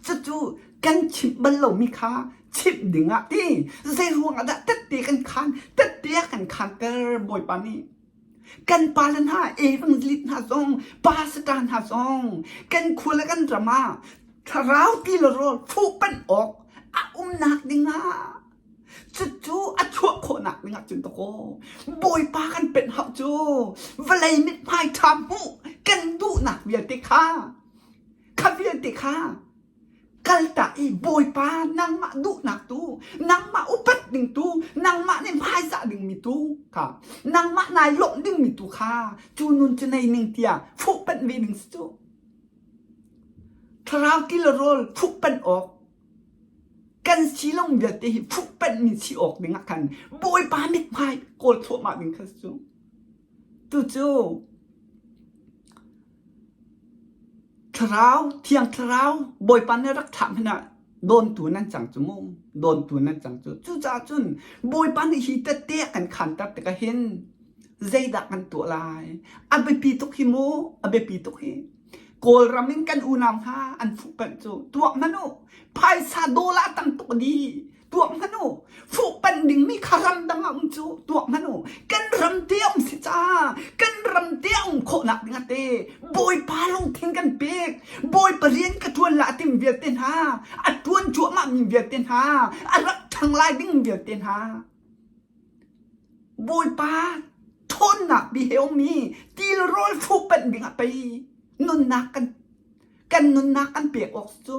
Cucu kan chimh bal lomi kha chimh ding ah ti zei ruang ah dah tette kan khan tette a kan khanter Bawipa nih. Kan pale hna evangelist hna zong pastor hna zong kan khua le kan ram ah thlarau ti le rawl fuhpanh awk a umnak ding ah cucu a chuah khawhnak ding ah cun dakaw Bawipa kan penh hau cu vawlei mithmai ṭha hmuh kan duhnak vialte kha kha vialte kha kaltak i Bawipa nangmah duhnak tu nangmah upat ding tu nangmah nih hmaizah dingmi tu kha nangmah nai lawmh dingmi tu kha cu nun cu nei ning tiah fuhpanh ve ding si cu thlarau ti le rawl fuhpanh awk kan si lo vialte hi fuhpanh mi si awk ding ah khan Bawipa mithmai kawl thluahmah ding kha si cu tucu Thlarau, Thiang Thlarau, Bawipa nih rak thlah hmanh ah dawntu nan cang cu mu, dawntu nan cang cu. Cucaah cun Bawipa nih hi tette a kan khanter tikah hin zeidah kan tuah lai? A biapi tuk hi mu, a biapi tuk hi. Kawlram in kan unau hna an fuhpanh cu tuak hmanh u. Phaisa dollar tam tuk a dih. Tuak hmanh u. Fuhpanh dingmi kha ramdang ah um cu tuak hmanh u. Kan ram te a um si ca. Kan ram te a um khawhnak ding ah te Bawipa lungthin kan pek. Bawipa rian ka ṭuan la a tim vialte hna. A ṭuan cuahmah mi vialte hna. A rak ṭhang lai ding vialte hna. Bawipa ṭhawnnak bi he ummi tilrawl fuhpanh dingah pei nunnak kan kan nunnak kan pek awk cu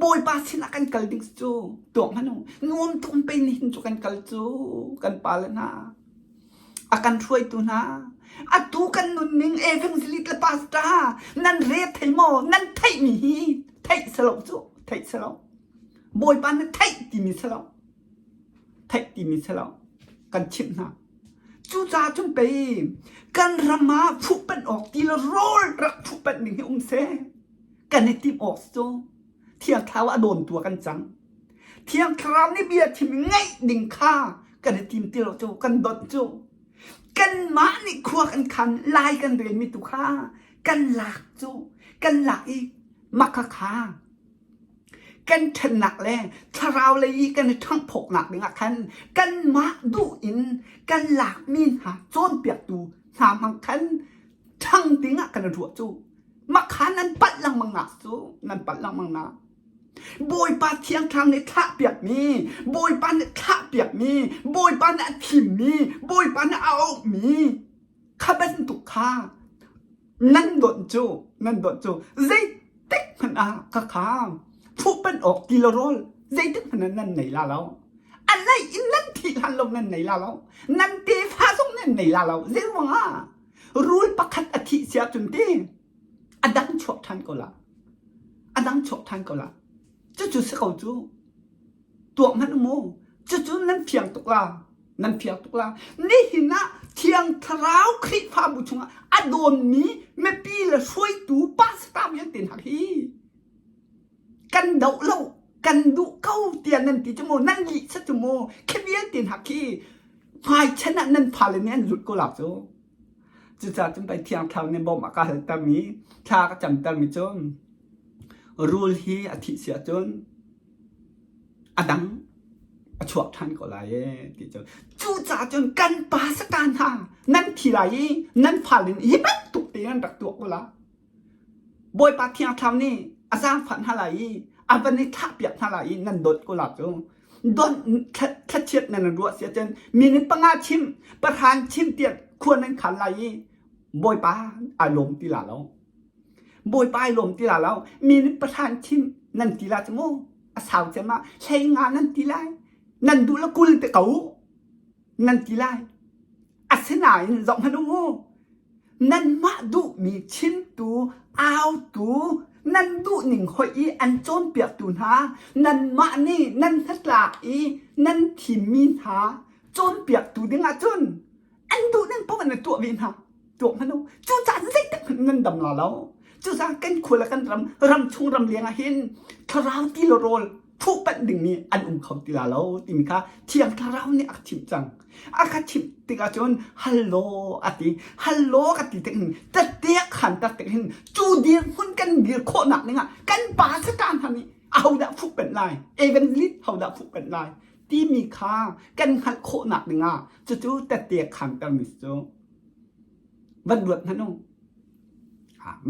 Bawipa sinah kan kal ding cu tuak hmanh u nuam tuk pei nihin cu kan kal cu kan pa le hna a kan hruaitu hna atu kan nunning evangelist le pastor nan re thei maw nan theihmi hi theih selo cu theih selo Bawipa na theih timi selo theih timi si lo kan chimh hna. Cucaah cun pei kan ram ah fuhpanh awk ti le rawl rak fuhpanh ding hi um seh. Kan i timh awk cu Thiang Thlarau a dawntu ah kan cang. Thiang Thlarau nih bia chim ngaih ding kha kan i tim ti lo cu kan donh cu. Kanmah nih khua kan khan lai kan relmi tu kha kan lak cu kan lak i makhakha Kan ṭhennak le thlarau lei i kan i ṭhanghphawknak dingah khan kanmah duh in kan lakmi hna cawnpiaktu hna hmang khan ṭhang dingah kan i ruah cu. Mah kha nan palh lengmang nak cu nan palh lengmang nak. Bawipa Thiang Thlarau nih thlahpiakmi, Bawipa nih thlahpiakmi, Bawipa nih a thimmi, Bawipa nih a auhmi kha bantuk kha nan dawt cu nan dawt cu zeitik hmanh ah ka kham fuhpanh awk ti lo rawl zeitik hmanh ah nan nei la lo a neih in nan thih hlan lo nan nei la lo nan tefa zong nan nei la lo zei ruangah rul pakhat a thih sia cun ti a dang chuak ṭhan ko la a dang chuak ṭhan ko la cucu si ko cu tuah hmanh mu cucu nan fiang tuk la nan fiang tuk la nihin ah thiang thlarau khrihfabu chungah a dawnmi mipi le hruaitu pastor vialte hna hi kan doh lo kan duh ko tiah nan ti cu mu nan lih sa cu mu khi vialte hna khi hmaichan ah nan fale nih an zulh ko la cu cucaah cun pei thiang thlarau nih bawmh a ka haltermi thla ka camtermi cu rul hi a thih si ahcun a dang a chuak ṭhan ko lai ee ti cu. Cucaah cun kan pa saka hna nan thi lai i nan fale nih hi bantuk te nan rak tuah ko la. Bawipa Thiang Thlarau nih a zaangfah hna lai i a van i thlahpiak hna lai i nan dawt ko la cu. Don thlachiat nan ruah si ahcun minute panga chim pahran chim tiah khua nan khan lai i Bawipa ai lawm ti la lo. Bawipa ai lawm ti la lo. Minute pahran chim nan ti la cu mu. A sau cem ah hlei nga nan ti lai. Nan duh le 20 te ko nan ti lai. Asinain zoh hmanh u. Nanmah duhmi chimtu, autu, nan duhning hoih i an cawnpiaktu hna, nanmah nih nan hnatlak i nan thimmi hna cawnpiaktu dingah cun an duhning paoh in a tuah ve hna. Tuah hmanh u. Cucaah zeitik hmanh nan dam la lo. Cucaah kan khua le kan ram, ram chung ram leng ah hin thlarau ti le rawl fuhpanh dingmi an um kho ti la lo timi kha Thiang Thlarau nih a ka chimh cang. A ka chimh tikah cun hal law a ti. Hal law ka ti tik hin tette khan tak tik hin cu dirhmun kan dir khawhnak dingah kan pa satan hna nih ahodah fuhpanh lai, evangelist hodah fuhpanh lai timi kha kan hngalh khawhnak dingah cucu tette khan termi cu van ruat hmanh u.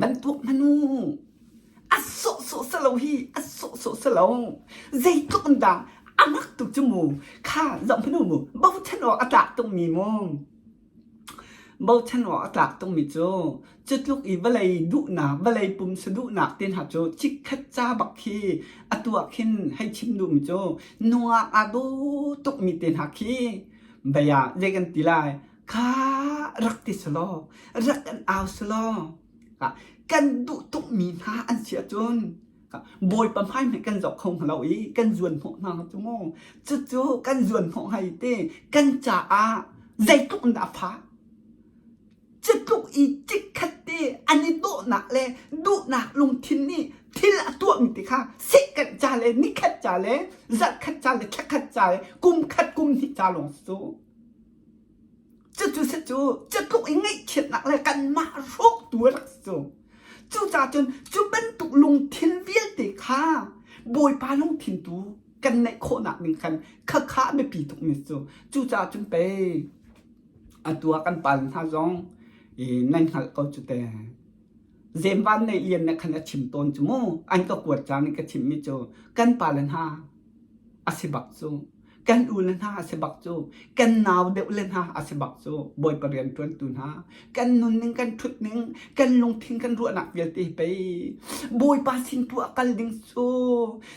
Van tuak hmanh u. A sawhsawh si lo hi, a sawhsawh si lo. Zeitluk in dah a mak tuk cu mu. Kha zoh hmanh u mu. Bochan awk a tlak tukmi mu. Bochan awk a tlak tukmi cu cu tluk i vawlei duhnak, vawlei pumsa duhnak te hna cu chikkhat ca bak khi atu ah khin hei chim duhmi cu nungak aa daw tukmi te hna khi bei ah zei kan ti lai kha rak ti selaw rak kan au selaw kan duh tukmi hna an si ahcun Bawipa hmai hmanh kan zoh kho hnga lo i kan zuan hnawh hna cu mu cucu kan zuan hnawh hai te kan caah zeitluk in dah a fah cutluk i chikkhat te an i dawhnak le duhnak lungthin nih thil a tuahmi ti kha sehkanh ca le nikhat ca le zarhkhat ca le thlakhat ca le kum khat kum hnih ca lawng si cu Cucu si cu cutluk i ngaihchiatnak le kanmah hrawktu a rak si cu. Cucaah cun cu bantuk lungthin vialte kha Bawipa lungthin tu kan neih khawhnak ding khan khakha a biapi tukmi cu. Cucaah cun pei atu ah kan pal hna zong i nan hngalh ko cu te. Zemvan nei lian nih khan a chim tawn cu mu. An ka kuat caan i ka chimmi cu kan pale hna a si bak cu. Kan u le hna a si bak cu. Kan nau deuh le hna a si bak cu. Bawipa rianṭuantu hna. Kan nunning, kan ṭhutning, kan lungthin, kan ruahnak vialte hi pei Bawipa sin tu ah kal ding cu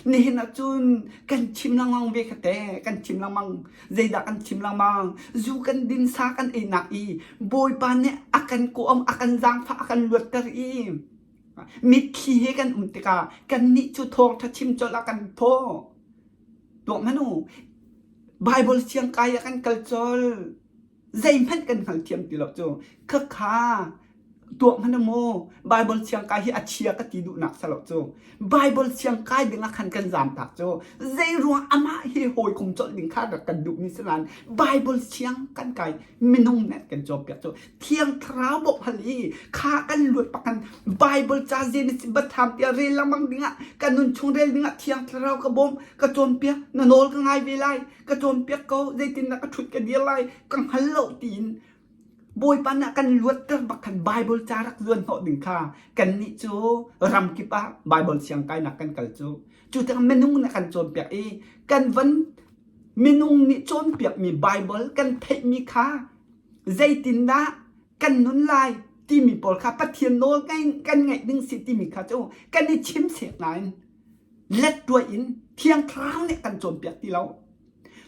nihin ah cun kan chim lengmang ve kha te. Kan chim lengmang. Zeidah kan chim lengmang? Zu kan din, sa kan einak i Bawipa nih a kan kawm, a kan zaangfah, a kan luatter i mitthli he kan um tikah kannih cu thawngṭha chim colh ah kan thaw. Tuak hmanh u. Bible siang kai ah kan kal colh. Zeihmanh kan hngalthiam ti lo cu. Khakha tuah hmanh maw Bible siang kai hi a chia ka ti duhnak sa lo cu. Bible siang kai ding ah khan kan zaamtak cu. Zei ruang amah hi hawikom colh ding kha rak kan duhmi si nain Bible siang kan kai minung nih kan cawnpiak cu. Thiang Thlarau bawmh hal i kha kan luat pak kan Bible ca Genesis Biathlam tiah rel lengmang dingah kan nun chung rel dingah Thiang Thlarau ka bawm ka cawnpiak na nawl ka ngai ve lai ka cawnpiak ko zeitindah ka ṭhut ka dir lai ka hngal lo tiin Bawipa nih a kan luatter bak khan Bible ca rak zuan hnawh ding kha kannih cu ramkip ah Bible siang kainak kan kal cu cu tikah minung nih a kan cawnpiak i kan van minung nih cawnpiakmi Bible kan theihmi kha zeitindah kan nun lai timi pawl kha Pathian nawl kan ngaih ding si timi kha cu kan i chim sek nain lettuai in Thiang Thlarau nih kan cawnpiak ti lo.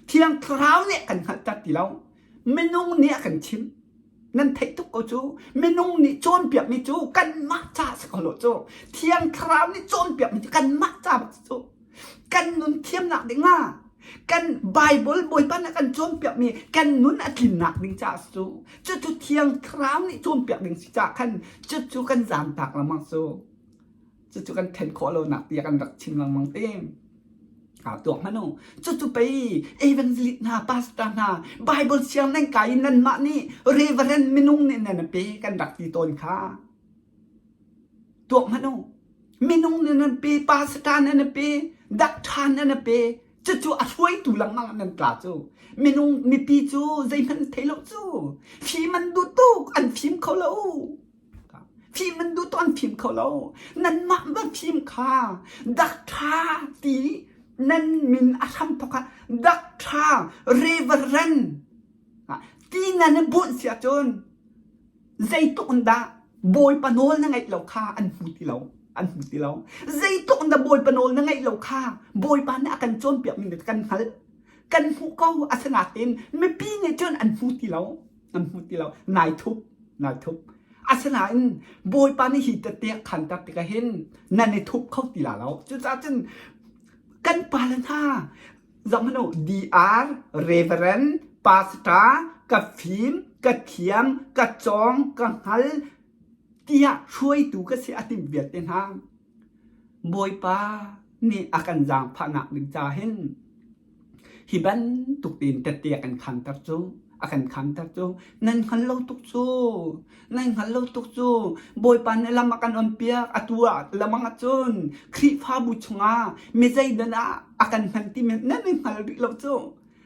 Thiang Thlarau nih kan hngalhter ti lo. Minung nih a kan chim. Nan theih tuk ko cu. Minung nih cawnpiakmi cu kanmah ca si ko lo cu. Thiang Thlarau nih cawnpiakmi cu kanmah ca bak si cu. Kan nun thiamnak ding ah kan Bible Bawipa nih a kan cawnpiakmi kan nun a tlinnak ding caah si cu. Cucu Thiang Thlarau nih cawnpiak ding si caah khan cucu kan zaamtak lengmang cu. Cucu kan then khawh lonak tiah kan rak chim lengmang te. Aa tuak hmanh u. Cucu pei evangelist hna, pastor hna, Bible siang nan kai i nanmah nih reverend minung nih nan pe kan rak ti tawn kha. Tuak hmanh u. Minung nih nan pe, pastor nan pe, doctor nan pe, cucu a hruaitu lengmang nan tla cu. Minung mipi cu zeihmanh thei lo cu. Fim an duh tuk, an fim kho lo. Fim an duh tawn fim kho lo. Nanmah va fim kha Doctor ti nan min a hram thawk ah Doctor Reverend ti nan i bunh si ahcun zeitluk in dah Bawipa nawl na ngaih lo kha an hmu ti lo. An hmu ti lo. Zeitluk in dah Bawipa nawl na ngaih lo kha Bawipa nih a kan cawnpiak mi kan hngalh. Kan hmuh ko asinain mipi nih cun an hmu ti lo. An hmu ti lo. Nai thup, nai thup. Asinain Bawipa nih hi tette a khanter tikah hin nan i thup kho ti la lo. Cucaah cun kan pale hna zohhmanh u DR, Reverend, Pastor, ka fim, ka thiam, ka cawng, ka hngal tiah hruaitu ka si a tim vialte hna. Bawipa nih a kan zaangfahnak ding ca hin Hi bantuk tein tette a kan khanter cu, a kan khanter cu, nan hngal lo tuk cu, nan hngal lo tuk cu, Bawipa nih lam a kan onpiak, atu ah lamang ahcun Khrihfabu chungah mi zeidan ah a kan hman timi nan i hngal rih lo cu.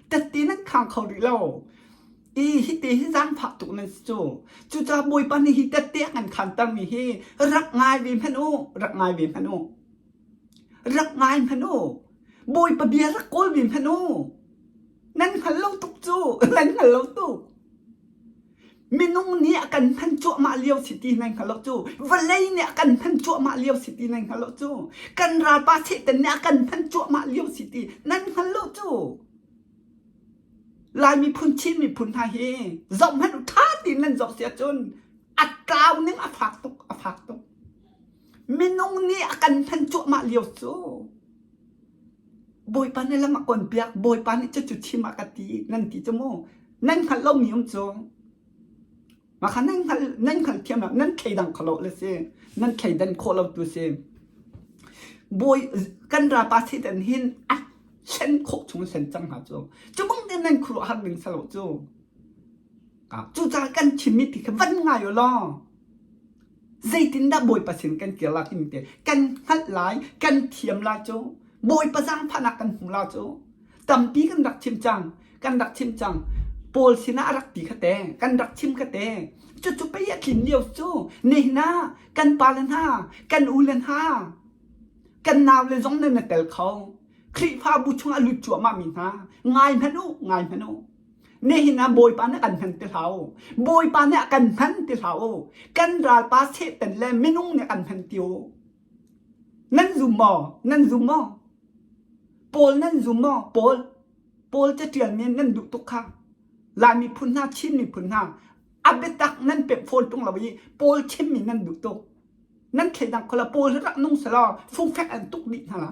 Tette nan khang kho rih lo. I hiti hi zaangfah tuk nan si cu. Cucaah Bawipa nih hi tette a kan khantermi hi rak ngai ve hmanh u, rak ngai ve hmanh u. Rak ngai hmanh u. Bawipa bia rak kawl ve hmanh u. Nan hngal lo tuk cu, nan hngal lo tuk. Minung nih a kan hman cuahmah lio si ti nan hngal lo cu. Vawlei nih a kan hman cuahmah lio si ti nan hngal lo cu. Kan ralpa Satan nih a kan hman cuahmah lio si ti nan hngal lo cu. Lai miphun, Chin miphun hna hi zoh hmanh u ṭha tein nan zoh si ahcun a tlau ning a fak tuk, a fak tuk. Minung nih a kan hman cuahmah lio cu Bawipa nih lam a kawnpiak, Bawipa nih cucu chim a ka ti, nan ti cu mu. Nan hngalh lomi um cu. Mah kha nan hngalh nan hngalh thiam lo, nan thleidang kho lo le si. Nan thleidan khawh lo tu si. Bawi kan ralpa Satan hin a hlen khawh chung hlen cang hna cu. Cu bang te nan khuaruahhar ding si lo cu. Cucaah kan chimmi ti kha van ngai u law. Zeitindah Bawipa sin kan kir lai timi te kan hngalh lai, kan thiam lai cu. Bawipa zaangfahnak kan hmu lai cu. Tampi kan rak chim cang, kan rak chim cang. Paul sinah a rak ti kha te, kan rak chim kha te. Cucu pei a tlin lio cu. Nihin ah kan pale hna, kan ule hna, kan naule zong nan i tel kho. Khrihfabu chungah lut cuahmah mi hna, ngai hmanh u, ngai hmanh u. Nihin ah Bawipa nih a kan hman ti hlah u. Bawipa nih a kan hman ti hlah u. Kan ralpa Satan le minung nih a kan hman ti u. Nan zum maw? Nan zum maw? Paul nan zum maw? Paul Paul caṭialmi nan duh tuk kha. Lai miphun hna, Chin miphun hna, a biatak nan pemh fawn ṭung lo i Paul chimmi nan duh tuk. Nan thleidang kho lo. Paul hi rak nung selaw fungfek an tuk dih hna la.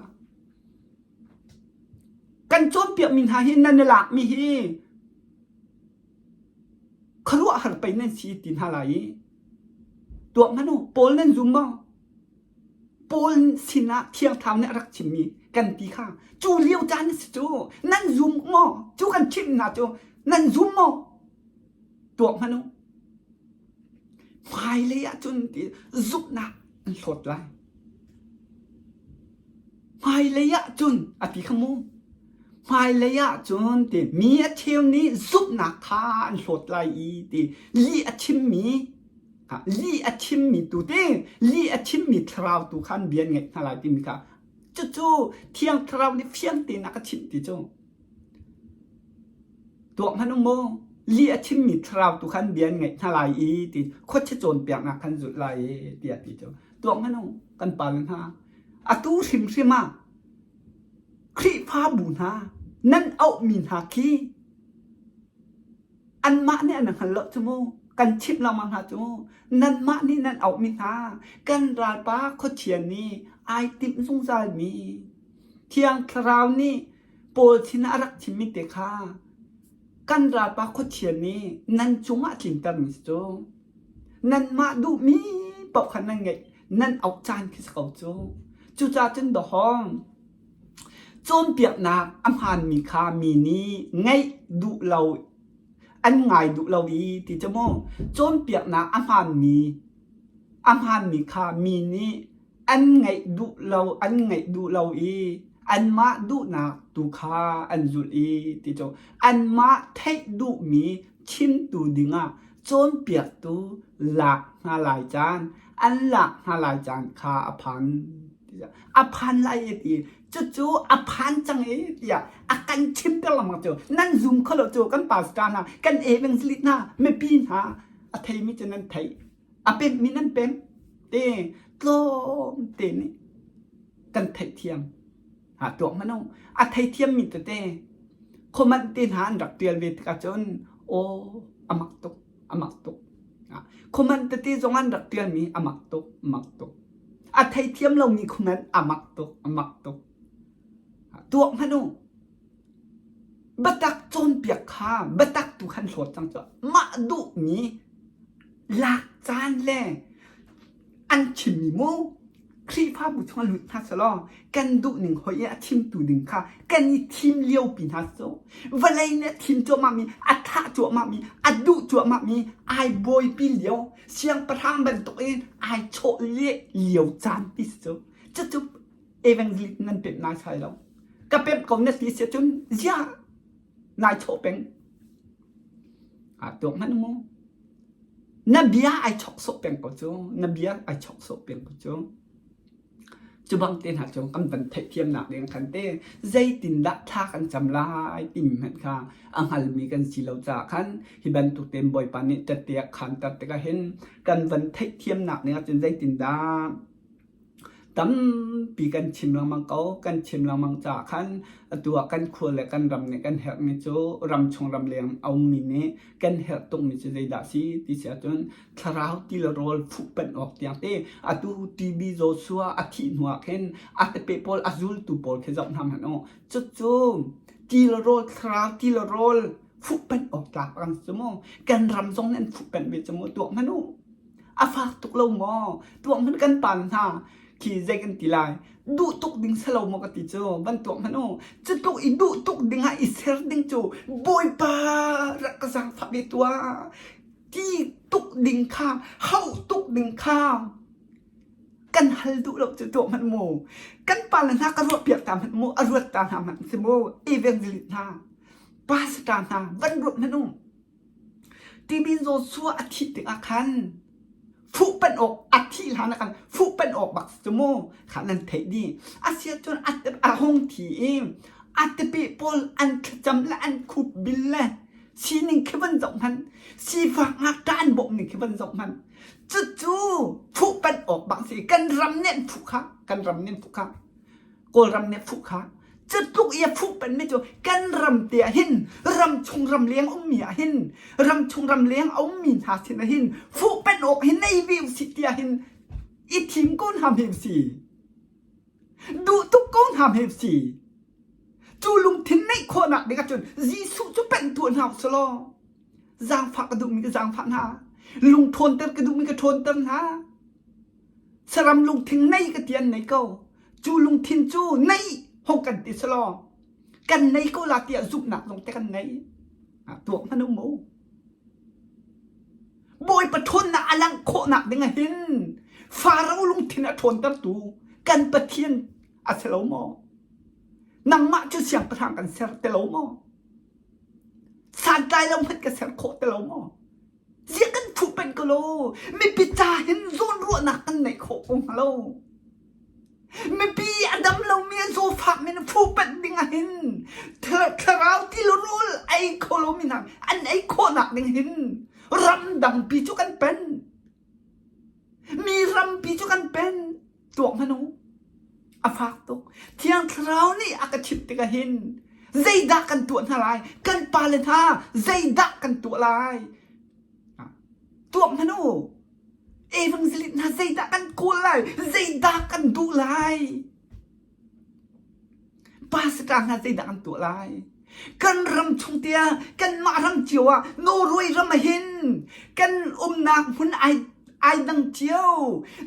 Kan cawnpiakmi hna hi nan i lakmi hi khuaruahhar pei nan si ti hna lai i tuak hmanh u. Paul nan zum maw? Paul sinah Thiang Thlarau nih a rak chimmi kan ti kha cu lio caan a si cu. Nan zum maw? Cu kan chimh hna cu nan zum maw? Tuak hmanh u. Hmailei ahcun ti zumhnak an hlawt lai. Hmailei ahcun a ti kha mu. Hmailei ahcun ti mi a cheu nih zumhnak kha an hlawt lai i ti lih a chimmi lih a chimmi tu ti lih a chimmi thlarau tu khan bia an ngaih hna lai timi kha cucu Thiang Thlarau nih fiang tein a ka chimh ti cu. Tuak hmanh u mu, lih a chimmi thlarau tu khan bia an ngaih hna lai i ti khuachia cawnpiaknak khan zulh lai i tiah ti cu. Tuak hmanh u, kan pale hna. Atu hrimhrim ah Khrihfabu hna nan auhmi hna khi anmah nih an hngal lo cu mu. Kan chimh lengmang hna cu nanmah nih nan auhmi hna kan ralpa khuachia nih ai timh zungzalmi Thiang Thlarau nih Paul sinah a rak chimmi te kha kan ralpa khuachia nih nan cungah a tlintermi si cu. Nanmah duhmi paoh kha nan ngeih, nan auh caan khi si ko cu. Cucaah cun dawhawng cawnpiaknak a hmaanmi kha mi nih ngaih duh lo, an ngai duh lo i ti cu mu. Cawnpiaknak a hmaanmi a hmaanmi kha mi nih an ngaih duh lo an ngaih duh lo i anmah duhnak tu kha an zulh i ti cu anmah theih duhmi chimtu dingah cawnpiaktu lak hna lai caan an lak hna lai caan kha a phan a phan lai i ti cucu a phan cang i tiah a kan chimter lengmang cu nan zum kho lo cu kan pastor hna kan evangelist hna mipi hna a theimi cu nan theih a pemhmi nan pemh te tlawmte nih kan theihthiam ha tuak hmanh u a theithiammi tete khuamanh te hna an rak ṭial ve tikah cun aw a mak tuk a mak tuk khuamanh tete zong an rak ṭialmi a mak tuk a mak tuk a theithiam lomi khuamanh a mak tuk a mak tuk tuak hmanh u Biatak cawnpiak kha biatak tu khan hlawt cang cu. Mah duhmi lak caan le an chimmi mu Khrihfabu chungah lut hna selaw kan duhning hoi i a chimtu ding kha kan i thim liopi hna cu. Vawlei nih a thim cuahmahmi, a thah cuahmahmi, a duh cuahmahmi ai buaipi lio, siangpahrang bantukin ai chawh lio caan ti si cu. Cucu evangelist nan pemh naisai lo. Ka pemh ko na ti si cun ziah nai chawh peng. Aa tuak hmanh mu. Na bia ai chok sawh peng ko cu. Na bia ai chok sawh peng ko cu. Cu bang te hna cu kan van theihthiamnak ding khan te zeitindah thla kan cam lai timi hmanh kha a hngalmi kan si lo caah khan hi bantuk tein Bawipa nih tette a khan ter tikah hin kan van theihthiamnak ding ahcun zeitindah Tampi kan chim lengmang ko. Kan chim lengmang caah khan atu ah kan khua le kan ram nih kan herhmi cu ramchung ramleng a ummi nih kan herh tukmi cu zeidah a si ti si ahcun thlarau ti le rawl fuhpanh awk tiang te atu TB Joshua a thih hnu ah khin a tepe pawl a zultu pawl khi zoh hna hmanh u. Cucu ti le rawl thlarau ti le rawl fuhpanh awk tlak an si mu. Kan ram zong nih an fuhpanh ve cu mu tuak hmanh u. A fak tuk lo maw? Tuak hmanh kan pan hna khi zei kan ti lai? Duh tuk ding si lo maw ka ti cu van tuak hmanh u. Cu tluk i duh tuk ding ah i ser ding cu Bawipa rak ka zaangfah ve tuah. Ti tuk ding kha, hauh tuk ding kha kan hal duh lo cu tuah hmanh mu. Kan pale hna ka ruah piak ta hmanh mu, a ruat ta hna hmanh si mu, evangelist hna, pastor hna van ruat hmanh u. Tibin Joshua a thih tikah khan fuhpanh awk a thih hlan ah khan fuhpanh awk bak si cu mu kha nan theih dih. Asiahcun a, a hung thi i a tepe pawl an thlacam le an khup bil le sining khi van zoh hmanh, sifak ngakṭah an bawmh ning khi van zoh hmanh. Cucu fuhpanh awk bak si. Kan ram nih an fuh kha, kan ram nih an fuh kha. Kawlram nih fuh kha cu tluk i a fuh penmi cu kan ram te ah hin ram chung ram leng ummi ah hin ram chung ram leng a ummi hna sin ah hin fuh pen awk hi nei ve usih tiah hin i thim ko hna hme si duh tuk ko hna hme si cu lungthin neih khawhnak ding ahcun Jesuh cu penh tuah hna usih law zaangfah ka duhmi ka zaangfah hna lung ṭhawnter ka duhmi ka ṭhawnter hna Saram lungthin nei ka ti an nei ko. Cu lungthin cu nei hong kan ti selaw kan nei ko la tiah zumhnak zong te kan nei. Tuak hmanh um mu. Bawipa ṭhawnnak a langh khawhnak ding ah hin Faro lungthin a ṭhawntertu kan Pathian a si lo maw? Nangmah cu siangpahrang kan ser te lo maw? Santlai lo hmanh ka ser khawh te lo maw? Ziah kan thuh peng ko lo. Mipi ca hin zawnruahnak kan neih khawh ko hnga lo. Mipi a dam lomi a zawfakmi na phu panh ding ah hin thlarau til rawl ei kho lomi hna an ei khawhnak ding hin ramdangpi cu kan pen. Mi rampi cu kan pen. Tuak hmanh u. A fak tuk. Thiang Thlarau nih a ka chimh tikah hin zeidah kan tuah hna lai? Kan pale hna zeidah kan tuah lai? Tuak hmanh u. Evangelist hna zeidah kan kawl lai? Zeidah kan duh lai? Pastor hna zeidah kan tuah lai? Kan ram chung tiah kanmah ram cio ah Norway ram ah hin kan umnak hmun ai ai dang cio.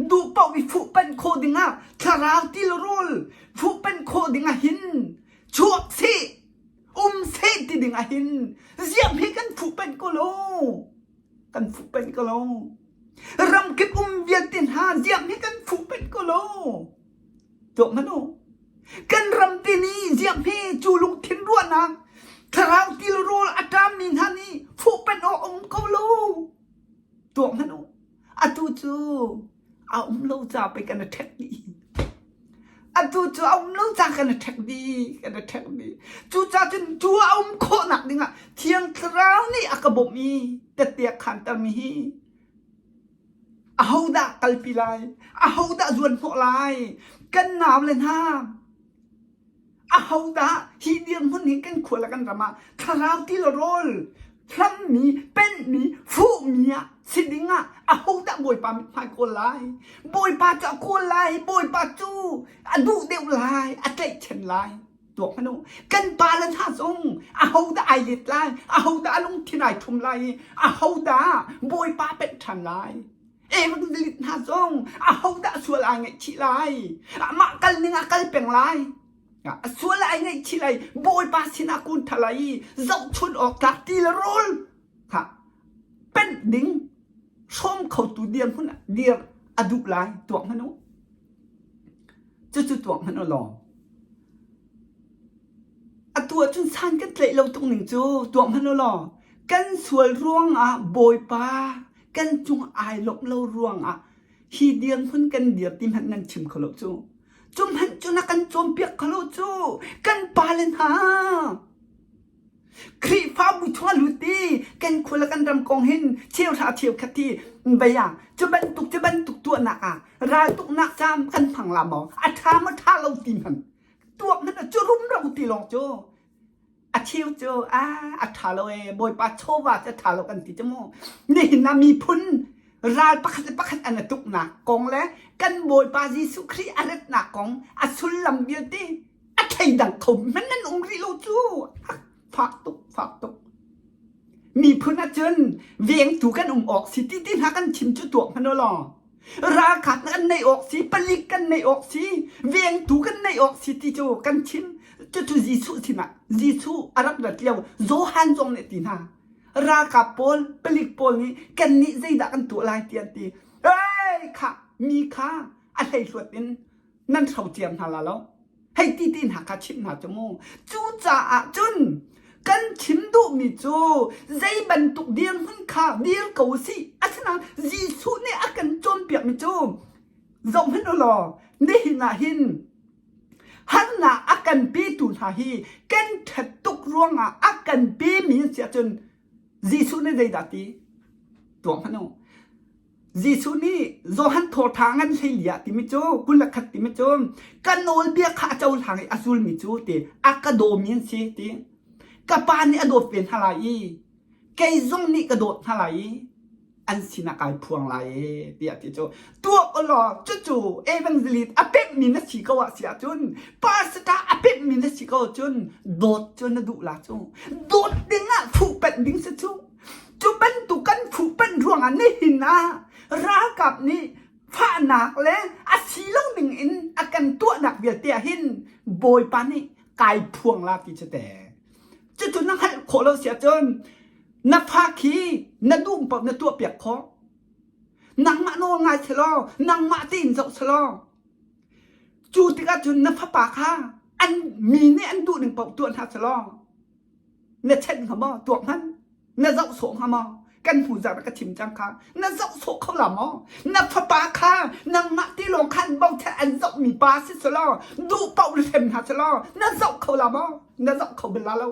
Duh paoh i fuhpanh khawh dingah thlarau tilrawl fuhpanh khawh dingah hin chuak seh um seh ti dingah hin ziah hme kan fuhpanh ko lo kan fuhpanh ko lo ramkip um vialte hna ziah hme kan fuhpanh ko lo Tuak hmanh u. Kan ram te nih ziahhme cu lungthin ruahnak thlarau tilrawl a ṭammi hna nih fuhpanh awk a um ko lo. Tuak hmanh u. Atu cu a um lo ca pei kan i ṭhek dih. Atu cu a um lo ca kan i ṭhek dih, kan i ṭhek dih. Cucaah cun cu a um khawhnak dingah Thiang Thlarau nih a ka bawmh i tette a khantermi hi Ahodah kalpi lai? Ahodah zuanhnawh lai? Kan naule hna ahodah hi dirhmun hi kan khua le kan ram ah thlarau ti le rawl hlammi, penhmi, fuhmi ah si ding ah ahodah Bawipa mithmai kawl lai? Bawipa cu a kawl lai, Bawipa cu a duh deuh lai, a tlaihchan lai. Tuak hmanh u. Kan pale hna zong ahodah ai let lai, ahodah a lungthin ai ṭhum lai i ahodah Bawipa penh ṭhan lai. Evangelist hna zong ahodah sual ai ngaihchih lai, amah kal ning ah kal peng lai. A sual ai ngaihchih lai, Bawipa sinah kun ṭha lai i zohchun awk tlak ti le rawl ha penh ding hrawm khotu dirhmun dir a duh lai tuak hmanh u. Cucu tuak hmanh u law atu ahcun san kan tlaih lo tuk ning cu tuak hmanh u law kan sual ruangah Bawipa kan cung ai lawmh lo ruangah hi dirhmun kan dir ti hmanh nan chim kho lo cu. Cu hmanh cu na kan cawnpiak kho lo cu kan pale hna. Khrihfabu chung a lut i kan khua le kan ram kong hin cheuhra cheukhat hi vei ah cu bantuk cu bantuk tuahnak ah raltuknak cam kan hmang la maw a ṭha maw ṭha lo ti hmanh tuak hmanh cu rumro ti lawng cu a cheu cu a a ṭha lo e bawipa chawva cu a ṭha lo kan ti cu mu nihin ah miphun ral pakhat le pakhat an i tuknak kong le kan bawipa Jesuh Khrih a ratnak kong a sullam vialte a thleidang kho hmanh nan um rih lo cu fak tuk fak tuk miphun ahcun vengtu kan um awk si ti ti hna kan chim cu tuak hmanh law ralkap kan neih awk si palik kan neih awk si vengtu kan neih awk si ti cu kan chim cucu Jesuh sinah Jesuh a rak rat lio Johan zong nih ti hna. Ralkap pawl, palik pawl nih kannih zeidah kan tuah lai ti an ti. Ei khah mi kha a hleihluat in nan hrociar hna la lo. Hei ti ti hna kha chimh hna cu mu. Cucaah cun kan chim duhmi cu zei bantuk dirhmun kha dir ko usih. Asinain Jesuh nih a kan cawnpiakmi cu zohhmanh u law nihin ah hin harnak a kan petu hna hi kan ṭhat tuk ruangah a kan pemi an si ahcun Jesuh nih zeidah ti? Tuak hmanh u. Jesuh nih Johan thawṭha ngan hleili ah timi cu 21 timi cu ka nawlbia kha a cohlang i a zulmi cu ti a ka dawmi an si ti ka pa nih a dawt ve hna lai i kei zong nih ka dawt hna lai i an sinah kai phuang lai e tiah ti cu tuak law cucu evangelist a pemhmi na si ko ah si ahcun pastor a pemhmi na si ko ahcun dawt cu na duh la cu dawt ding ah fuhpanh ding si cu Cu bantuk kan fuhpanh ruangah nihin ah ralkap nih fahnak le a si lo ning in a kan tuahnak vialte ah hin Bawipa nih kai phuang la ti cu te. Cucu na hngalh khawh lo si ahcun na fa khi na duh paoh na tuahpiak khawh. Nangmah nawl ngai selaw, nangmah tein zoh selaw. Cu tikah cun na fapa kha an mi nih an duh ning paoh tuah hna selaw na chenh hnga maw tuak hmanh na zoh sawh hnga maw kan hnu zarh ka chim cang kha na zoh sawh kho la maw na fapa kha nangmah ti lawng khan bochan an zoh mi pa si selaw duh paoh na hrem hna selaw na zoh kho la maw na zoh kho bal la lo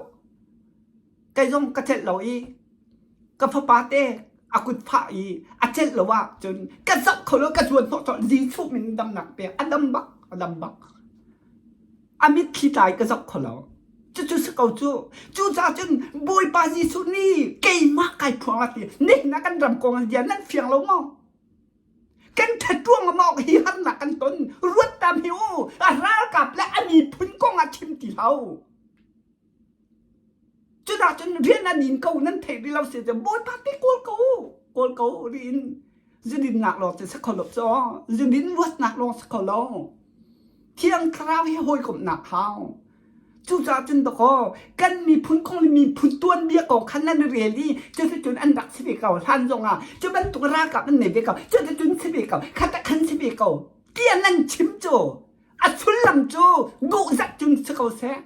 kei zong ka celh lo i ka fapa te a kut phah i a celh lo ah cun ka zoh kho lo ka zuan hnawh cawlh Jesuh min damnak pek a dam bak a dam bak A mitthli tlai ka zoh kho lo. Cucu si ko cu. Cucaah cun Bawipa Jesuh nih keimah kai phuang a ti. Nihin ah kan ram kong an bia nan fiang lo maw? Kan ṭhat ruang maw hi harnak kan ton? Ruat tam hi u. A ralkap le a miphun kong ah chim ti hlah. Cudah cun rian an in ko nan theih rih lo si cu Bawipa te kawl ko kawl ko riin zudinnak lawng cu si kho lo cu zudin luatnak lawng si kho lo Thiang Thlarau hi hawikomhnak hau cucaah cun dakaw kan miphun kong le miphun tuanbia kong khan nan rel i cuticun an rak si ve ko hlan zongah cu bantuk ralkap an nei ve ko cuticun si ve ko kha khan si ve ko tiah nan chim cu a sullam cu duhzat cun si ko seh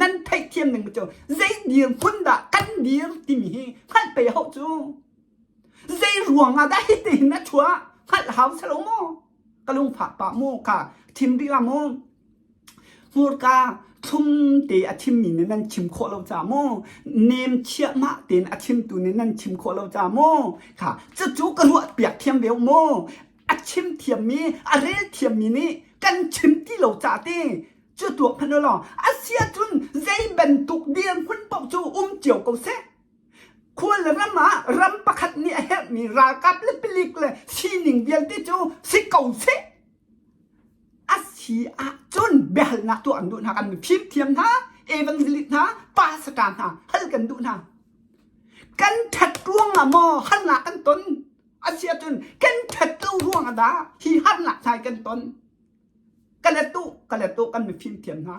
nan theihthiam ning cu zei dirhmun dah kan dir timi hi hngalh pei hau cu zei ruang ah dah hitihin a chuah hngalh hau selo maw ka lungfak pah mu ka thim rih la mu hmurka thlum te a chimmi nih nan chim khawh lo ca mu nem chiahmah tein a chimtu nih nan chim khawh lo ca mu kha cucu ka ruah piak thiam ve mu a chim thiammi a rel thiammi nih kan chim ti lo ca te Cu tuak hmanh law a si ahcun zei bantuk dirhmun paoh cu um cio ko seh. Khual le ram ah ram pakhat nih a herhmi ralkap le palik le sining vialte cu si ko seh. A si ahcun biahalnak tuah an duh hna kan fimthiam hna, evangelist hna, pastor hna hal kan duh hna. Kan ṭhat ruangah maw harnak kan ton? A si ahcun kan ṭhat lo ruangah dah hi harnak hna kan ton? Ka let u, ka let u, kan mifim thiam hna.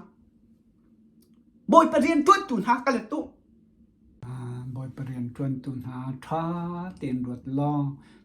Bawipa rian ṭuantu hna ka let u. Bawipa rian ṭuantu hna ṭha tein ruat law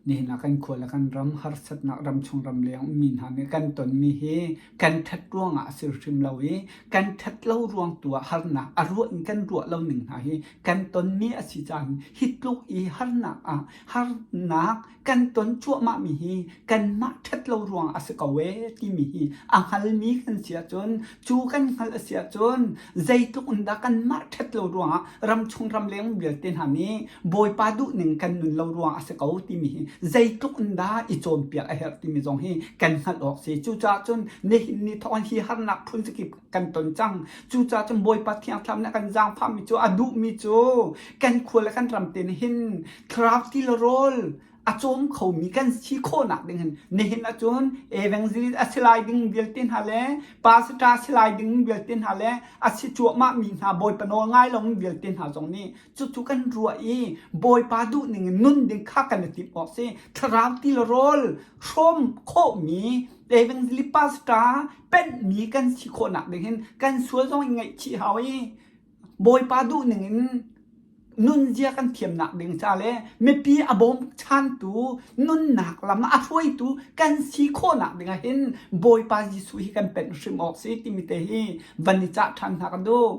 nihin ah kan khua le kan ram harsatnak ramchung ramleng ummi hna nih kan tonmi hi kan ṭhat ruangah a si hrim lo i kan ṭhat lo ruang tu ah harnak a ruah in kan ruah lo ning hna hi kan tonmi a si caah hi tluk i harnak ah harnak kan ton cuahmahmi hi kanmah ṭhat lo ruangah a si ko ee timi hi a hngalmi kan si ahcun cu kan hngalh a si ahcun zeitluk in dah kanmah ṭhat lo ruangah ramchung ramleng vialte hna nih Bawipa duhning kan nun lo ruangah a si ko timi hi zeitluk in dah i cawnpiak a herh timi zong hi kan hngalh awk si. Cucaah cun nihin ni thawng hi harnak phun zakip kan ton cang. Cucaah cun Bawipa Thiang Thlarau nih a kan zaangfahmi cu a duhmi cu kan khua le kan ram te nih hin thlarau ti le rawl a cawm khomi kan si khawhnak ding hin nihin ahcun evangelist a si lai ding vialte hna le pastor a si lai ding vialte hna le a si cuahmah mi hna Bawipa nawl ngai lo vialte hna zong nih cucu kan ruah i Bawipa duhning in nun ding kha kan i timh awk si thlarau ti le rawl hrawm khawhmi evangelist pastor penhmi kan si khawhnak ding hin kan sual zong i ngaihchih hau i Bawipa duhning in. nunzia kan thiamnak ding ca le mipi a bawmchantu nunnak lam a hruaitu kan si khawhnak ding ah hin Bawipa Jesuh hi kan penh hrim awk si timi te hi van i cah ṭhan hna kan duh.